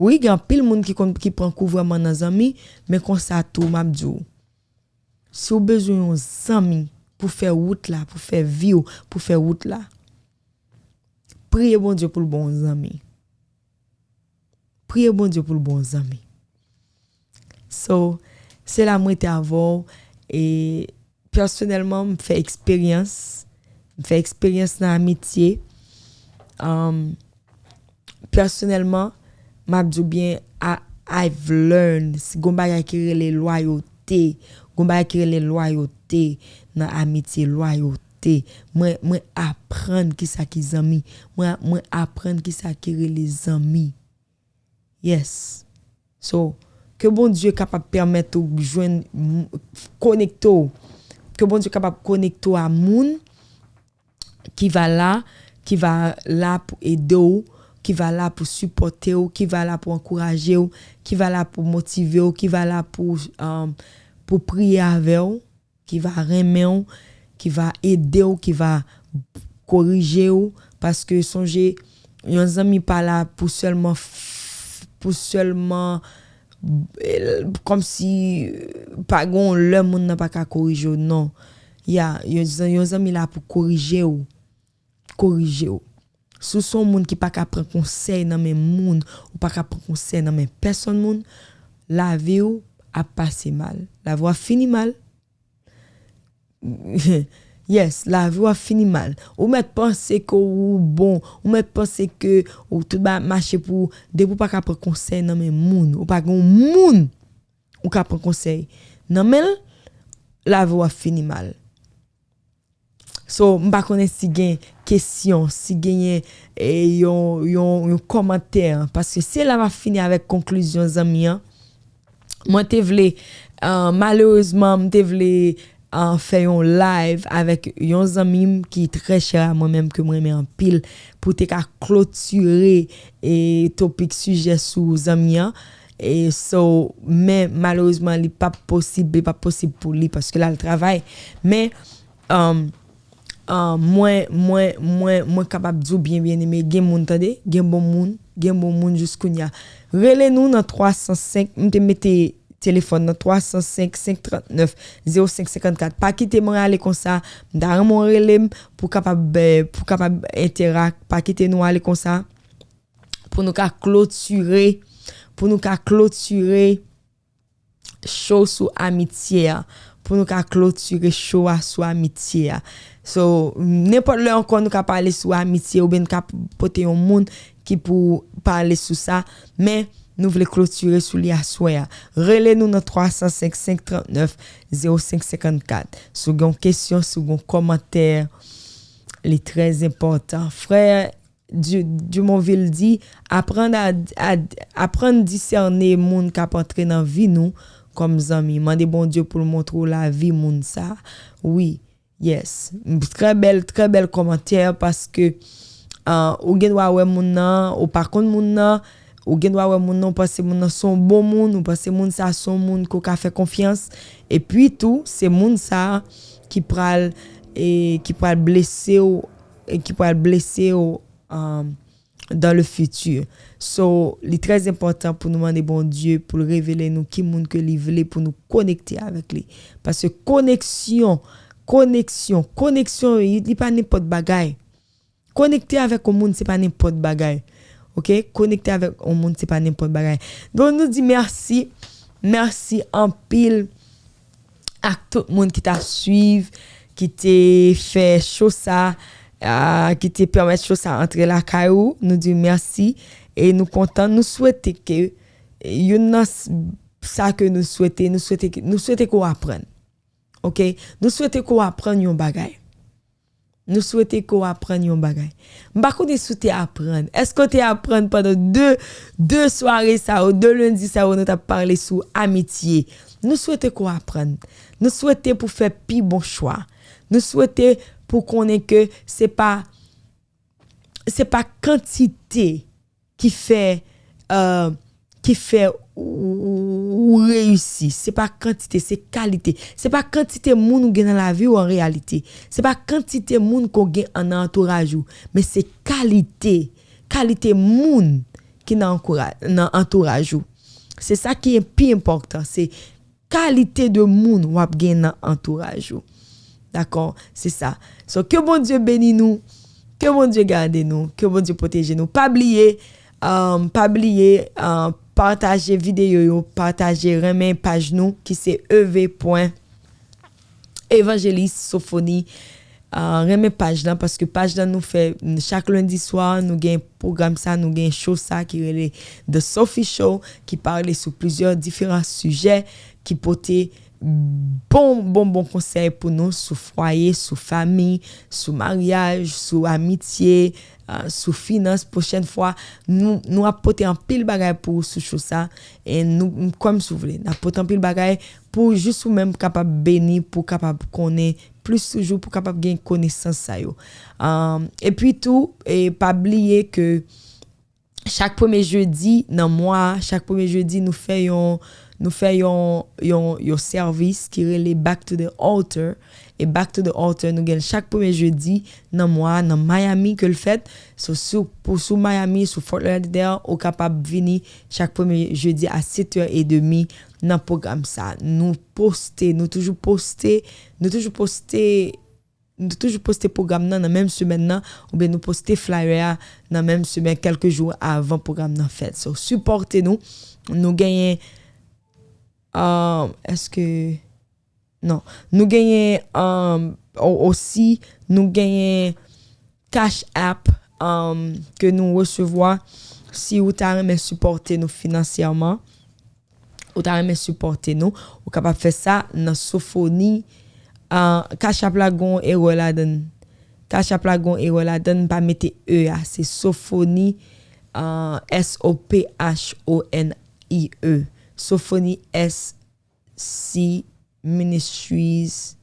Wi, gen anpil moun ki konn, ki pran kou vrèman nan zanmi, men konsa tou, m ap di w, si w bezwen yon zanmi pou fè wout la, pou fè vi w, pou fè wout la, priye Bondye pou l ba w yon zanmi. Priye Bondye pou l ba w yon zanmi. So, se la m rete avè w. E pèsonèlman, m fè eksperyans. M fè eksperyans nan amitye. Um, pèsonèlman, m ap di w byen, I, I've learned. Si gon bagay ki rele lwayote, gon bagay ki rele lwayote nan amitye, lwayote. Mwen, mwen aprann kisa ki zanmi. Mwen, mwen aprann kisa ki rele zanmi. Yes. So, ke Bondye kapab pèmèt ou jwenn, m-, konekte w. Ke Bondye kapab konekte w a moun ki va la, ki va la pou ede w, ki va la pou sipòte w, ki va la pou ankouraje w, ki va la pou motive w, ki va la pou, um, pou priye avè w, ki va renmen w, ki va ede w, ki va korije w. Paske sonje, yon zanmi pa la pou sèlman f-, pou sèlman, eh, kòmsi, eh, pa gen yon lè moun nan pa ka korije w, non. Ya, yon zan-, yon zanmi la pou korije w. Korije w. Si w se yon moun ki pa ka pran konsèy nan men moun, ou pa ka pran konsèy nan men pèsonn moun, lavi w ap pase mal. Lavi w ap fini mal. Yes, lavi w ap fini mal. Ou mèt panse ke ou bon, ou mèt panse ke ou tout bagay ap mache pou ou, depi w pa ka pran konsèy nan men moun, ou pa gen yon moun ou ka pran konsèy nan men l, lavi w ap fini mal. So, m pa konnen si gen kesyon, si genyen, eh, yon, yon, yon kòmantè, paske se la m ap fini avèk konklizyon zanmi an. Mwen te vle, ah, malerezman, m te vle, ah, fè yon live avèk yon zanmi m ki trè chè a mwen menm, ke mwen renmen anpil, pou te ka klotire, eh, topik, sijè sou zanmi an. E so, men malerezman, li p ap posib, li p ap posib pou li, paske l al travay. Men, um, um, mwen, mwen, mwen, mwen kapab di w byen, byeneme, gen moun, tande, gen bon moun, gen bon moun jis kounye a. Rele nou nan twa san senk, m te mete telefòn nan, twa san senk, senk trant nèf, zewo senk senkannkat. Pa kite mwen ale konsa, m ta renmen w rele m pou kapab, eh, pou kapab entèrak. Pa kite nou ale konsa. Pou nou ka klotire, pou nou ka klotire show sou amitye a, pou nou ka klotire show a sou amitye a. So, nenpòt lè ankò nou ka pale sou amitye oubyen nou ka pote yon moun ki pou pale sou sa, men nou vle klotire sou li aswè a. Rele nou nan twa san senk, senk trant nèf, zewo senk senkannkat. Si w gen yon kesyon, si w gen yon kòmantè, li trè enpòtan. Frè Du-, Dumonvil di, aprann a, a, aprann disène moun k ap antre nan vi nou kòm zanmi. Mande Bondye pou l montre w lavi moun sa. Wi, yes. Trè bèl, trè bèl kòmantè paske, ah, ou gen dwa wè moun nan, ou pa konn moun nan, Ou gen dwa wè moun nan, ou panse moun nan se yon bon moun, ou panse moun sa se yon moun ke w ka fè konfyans. Epi tou, se moun sa ki pral, e, ki pral blese w, e ki pral blese w, um, dans le futur. So, li trè enpòtan pou nou mande Bondye pou l revele nou ki moun ke li vle pou nou konekte avèk li. Paske koneksyon, koneksyon, koneksyon, li, li pa nenpòt bagay. Konekte avèk yon moun, se pa nenpòt bagay. Oke? Konekte avèk yon moun, se pa nenpòt bagay. Donk, nou di mèsi. Mèsi anpil ak tout moun ki t ap swiv, ki te fè show sa, ah, ki te pèmèt show sa antre lakay ou. Nou di mèsi e nou kontan. Nou swete ke youn nan s-, sa ke nou swete, nou swete ke, nou swete ke w aprann. Oke? Nou swete ke w aprann yon bagay. Nou swete ke w aprann yon bagay. M pa konnen si w te aprann. Èske w te aprann pandan de, de sware sa yo, de lendi sa yo, nou t ap pale sou amitye? Nou swete ke w aprann. Nou swete pou fè pi bon chwa. Nou swete pou konnen ke se pa, se pa kantite ki fè, euh, ki fè ou, ou, ou reyisi. Se pa kantite, se kalite. Se pa kantite moun ou gen nan lavi w an reyalite. Se pa kantite moun ke w gen an, nan antouraj ou. Men se kalite, kalite moun ki nan ankoura-, nan antouraj ou. Se sa ki pi enpòtan. Se kalite de moun w ap gen nan antouraj ou. Dakò? Se sa. So, ke Bondye beni nou. Ke Bondye gade nou. Ke Bondye pwoteje nou. Pa bliye, um, pa bliye, uh, pataje videyo yo, pataje, renmen paj nou ki se E V pwen evanjelis Sofoni. Uh, renmen paj lan, paske paj lan nou fè chak lendi swa, nou gen pwogram sa, nou gen show sa ki rele The Sophie Show, ki pale sou plizyè diferan sijè, ki pote bon, bon, bon konsèy pou nou sou fwaye, sou fanmi, sou maryaj, sou amitye, ah, sou finans. Pwochèn fwa, nou, nou ap pote anpil bagay pou ou sou show sa. E nou, m, kòm si w vle, n ap pote anpil bagay pou jis ou menm kapab beni, pou kapab konnen plis toujou, pou kapab gen konesans sa yo. Ah, epi tou, e pa bliye ke chak premye jedi nan mwa, chak premye jedi nou fè yon, nou fè yon, yon, yon sèvis ki rele Back to the Altar. E Back to the Altar nou gen l chak premye jedi nan mwa nan Miami ke l fèt. So, si w, pou, si w Miami, si w Fort Lauderdale, ou kapab vini chak premye jedi a sèt è edmi nan pwogram sa. Nou poste, nou toujou poste, nou toujou poste nou toujou poste pwogram nan nan menm semèn nan, oubyen nou poste flyer a nan menm semèn, kèlke jou avan pwogram nan fèt. So, sipòte nou. Nou genyen, um, èske, non. Nou genyen, um, o-, osi, nou genyen Cash App, um, ke nou resevwa. Si ou ta renmen sipòte nou finansyèman, ou ta renmen sipòte nou, ou kapab fè sa nan Sofoni. Ah, Cash App la gon erè ladann. Cash App la gon erè ladann, m pa mete E a. Se Sofoni, ah, S O P H O N I E. Sofoni S C Ministries.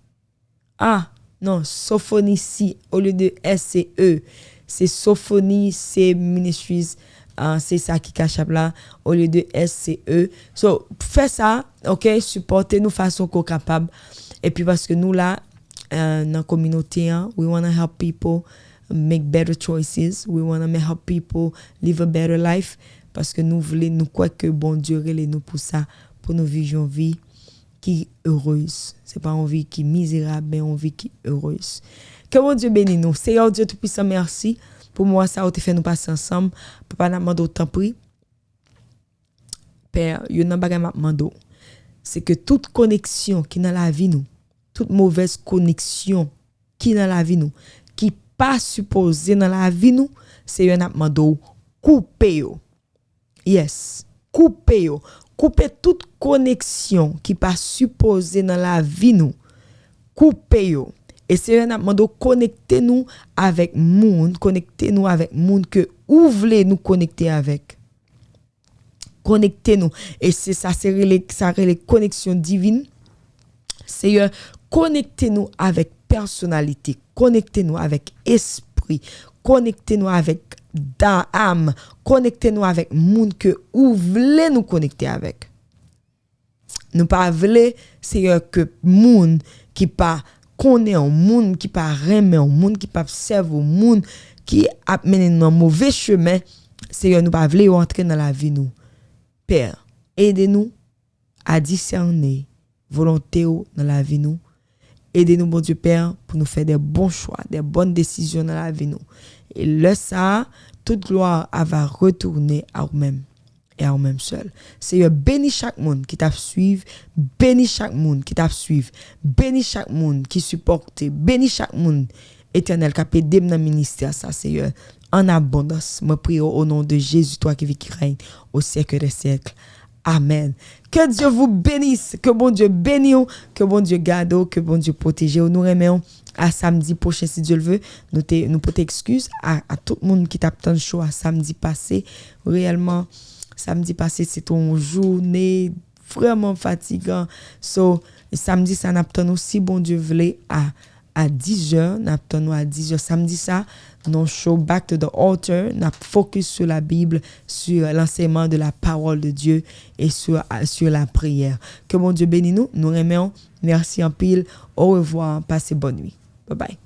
Ah, non, Sofoni C, olye de S, se E. Se Sofoni C Ministries, ah, se sa ki Cash App la, olye de S, se E. So, fè sa, oke, sipòte nou fason ke w kapab. Epi paske nou la, eh, nan kominote an, we wanna help people make better choices. We wanna ma-, help people live a better life. Paske nou vle, nou kwè ke Bondye rele nou pou sa, pou nou viv yon vi ki erez. Se pa yon vi ki mizerab, men yon vi ki erez. Ke Bondye beni nou. Seyè Dye Toupisan, mèsi pou moman sa ou te fè nou pase ansanm. Papa, n ap mande w, tanpri, Pè, youn nan bagay m ap mande w, se ke tout koneksyon ki nan lavi nou, tout movèz koneksyon ki nan lavi nou, ki pa sipoze nan lavi nou, Seyè, n ap mande w, koupe yo. Yes. Koupe yo. Koupe tout koneksyon ki pa sipoze nan lavi nou. Koupe yo. E Seyè, n ap mande w konekte nou avèk moun, konekte nou avèk moun ke ou vle nou konekte avèk. Konekte nou. E se sa, se rele, sa rele koneksyon divin. Seyè, konekte nou avèk pèsonalite, konekte nou avèk espri, Konekte nou avèk da am. Konekte nou avèk moun ke ou vle nou konekte avèk. Nou pa vle, Seyè, ke moun ki pa konnen w, moun ki pa renmen w, moun ki p ap sèvi w, moun ki ap mennen nou nan move chemen, Seyè, nou pa vle yo antre nan lavi nou. Pè, ede nou a disène volonte w nan lavi nou. Ede nou, Bondye Pè, pou nou fè de bon chwa, de bòn desizyon nan lavi nou. E lè sa a, tout glwa a va retounen a ou menm e a ou menm sèl. Seyè, beni chak moun ki t ap swiv, beni chak moun ki t ap swiv, beni chak moun ki sipòte, beni chak moun, Etènèl, k ap ede m nan ministè sa, Seyè, an abondans. Mwen priye w o non de Jezi, toi qui vis, qui règne au siècle des siècles. Amen. Que Dieu vous bénisse. Ke Bondye beni w. Ke Bondye gade w. Ke Bondye pwoteje w. Nou renmen w. A samdi pwochen, si Dieu le veut. Nou te, nou pote ekskiz a, a tout moun ki t ap tann show a samdi pase. Reyèlman, samdi pase, se te yon jounen vrèman fatigan. So, samdi sa, n ap tann ou, si Bondye vle, a, a dizè. N ap tann ou a dizè samdi sa. Nan show Back to the Altar, n ap focus sur la Bible, sur l'enseignement de la parole de Dieu et sur, sur la prière. Ke Bondye beni nou. Nou renmen w. Mèsi anpil. Orevwa. Pase bòn nwi. Bye bye.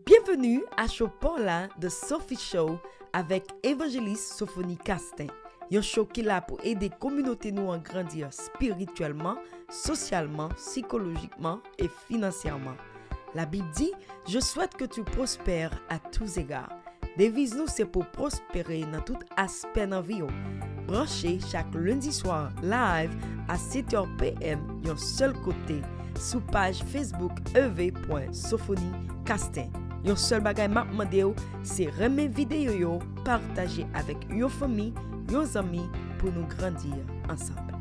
Bienvenue à Show Paula de Sophie Show avec Évangéliste Sophonie Castin. Yon show ki la pou ede kominote nou an grandi spirityèlman, sosyalman, sikolojikman e finansyèman. La Bible dit, je souhaite que tu prospères à tous égards. Deviz nou se pou pwospere nan tout aspè nan vi w. Branche chak lendi swa live a sèt è p m yon sèl kote sou paj Facebook E V pwen Sophonie Castin. Yon sèl bagay m ap mande w, se renmen videyo yo, pataje avèk yon fanmi, yon zanmi pou nou grandi ansanm.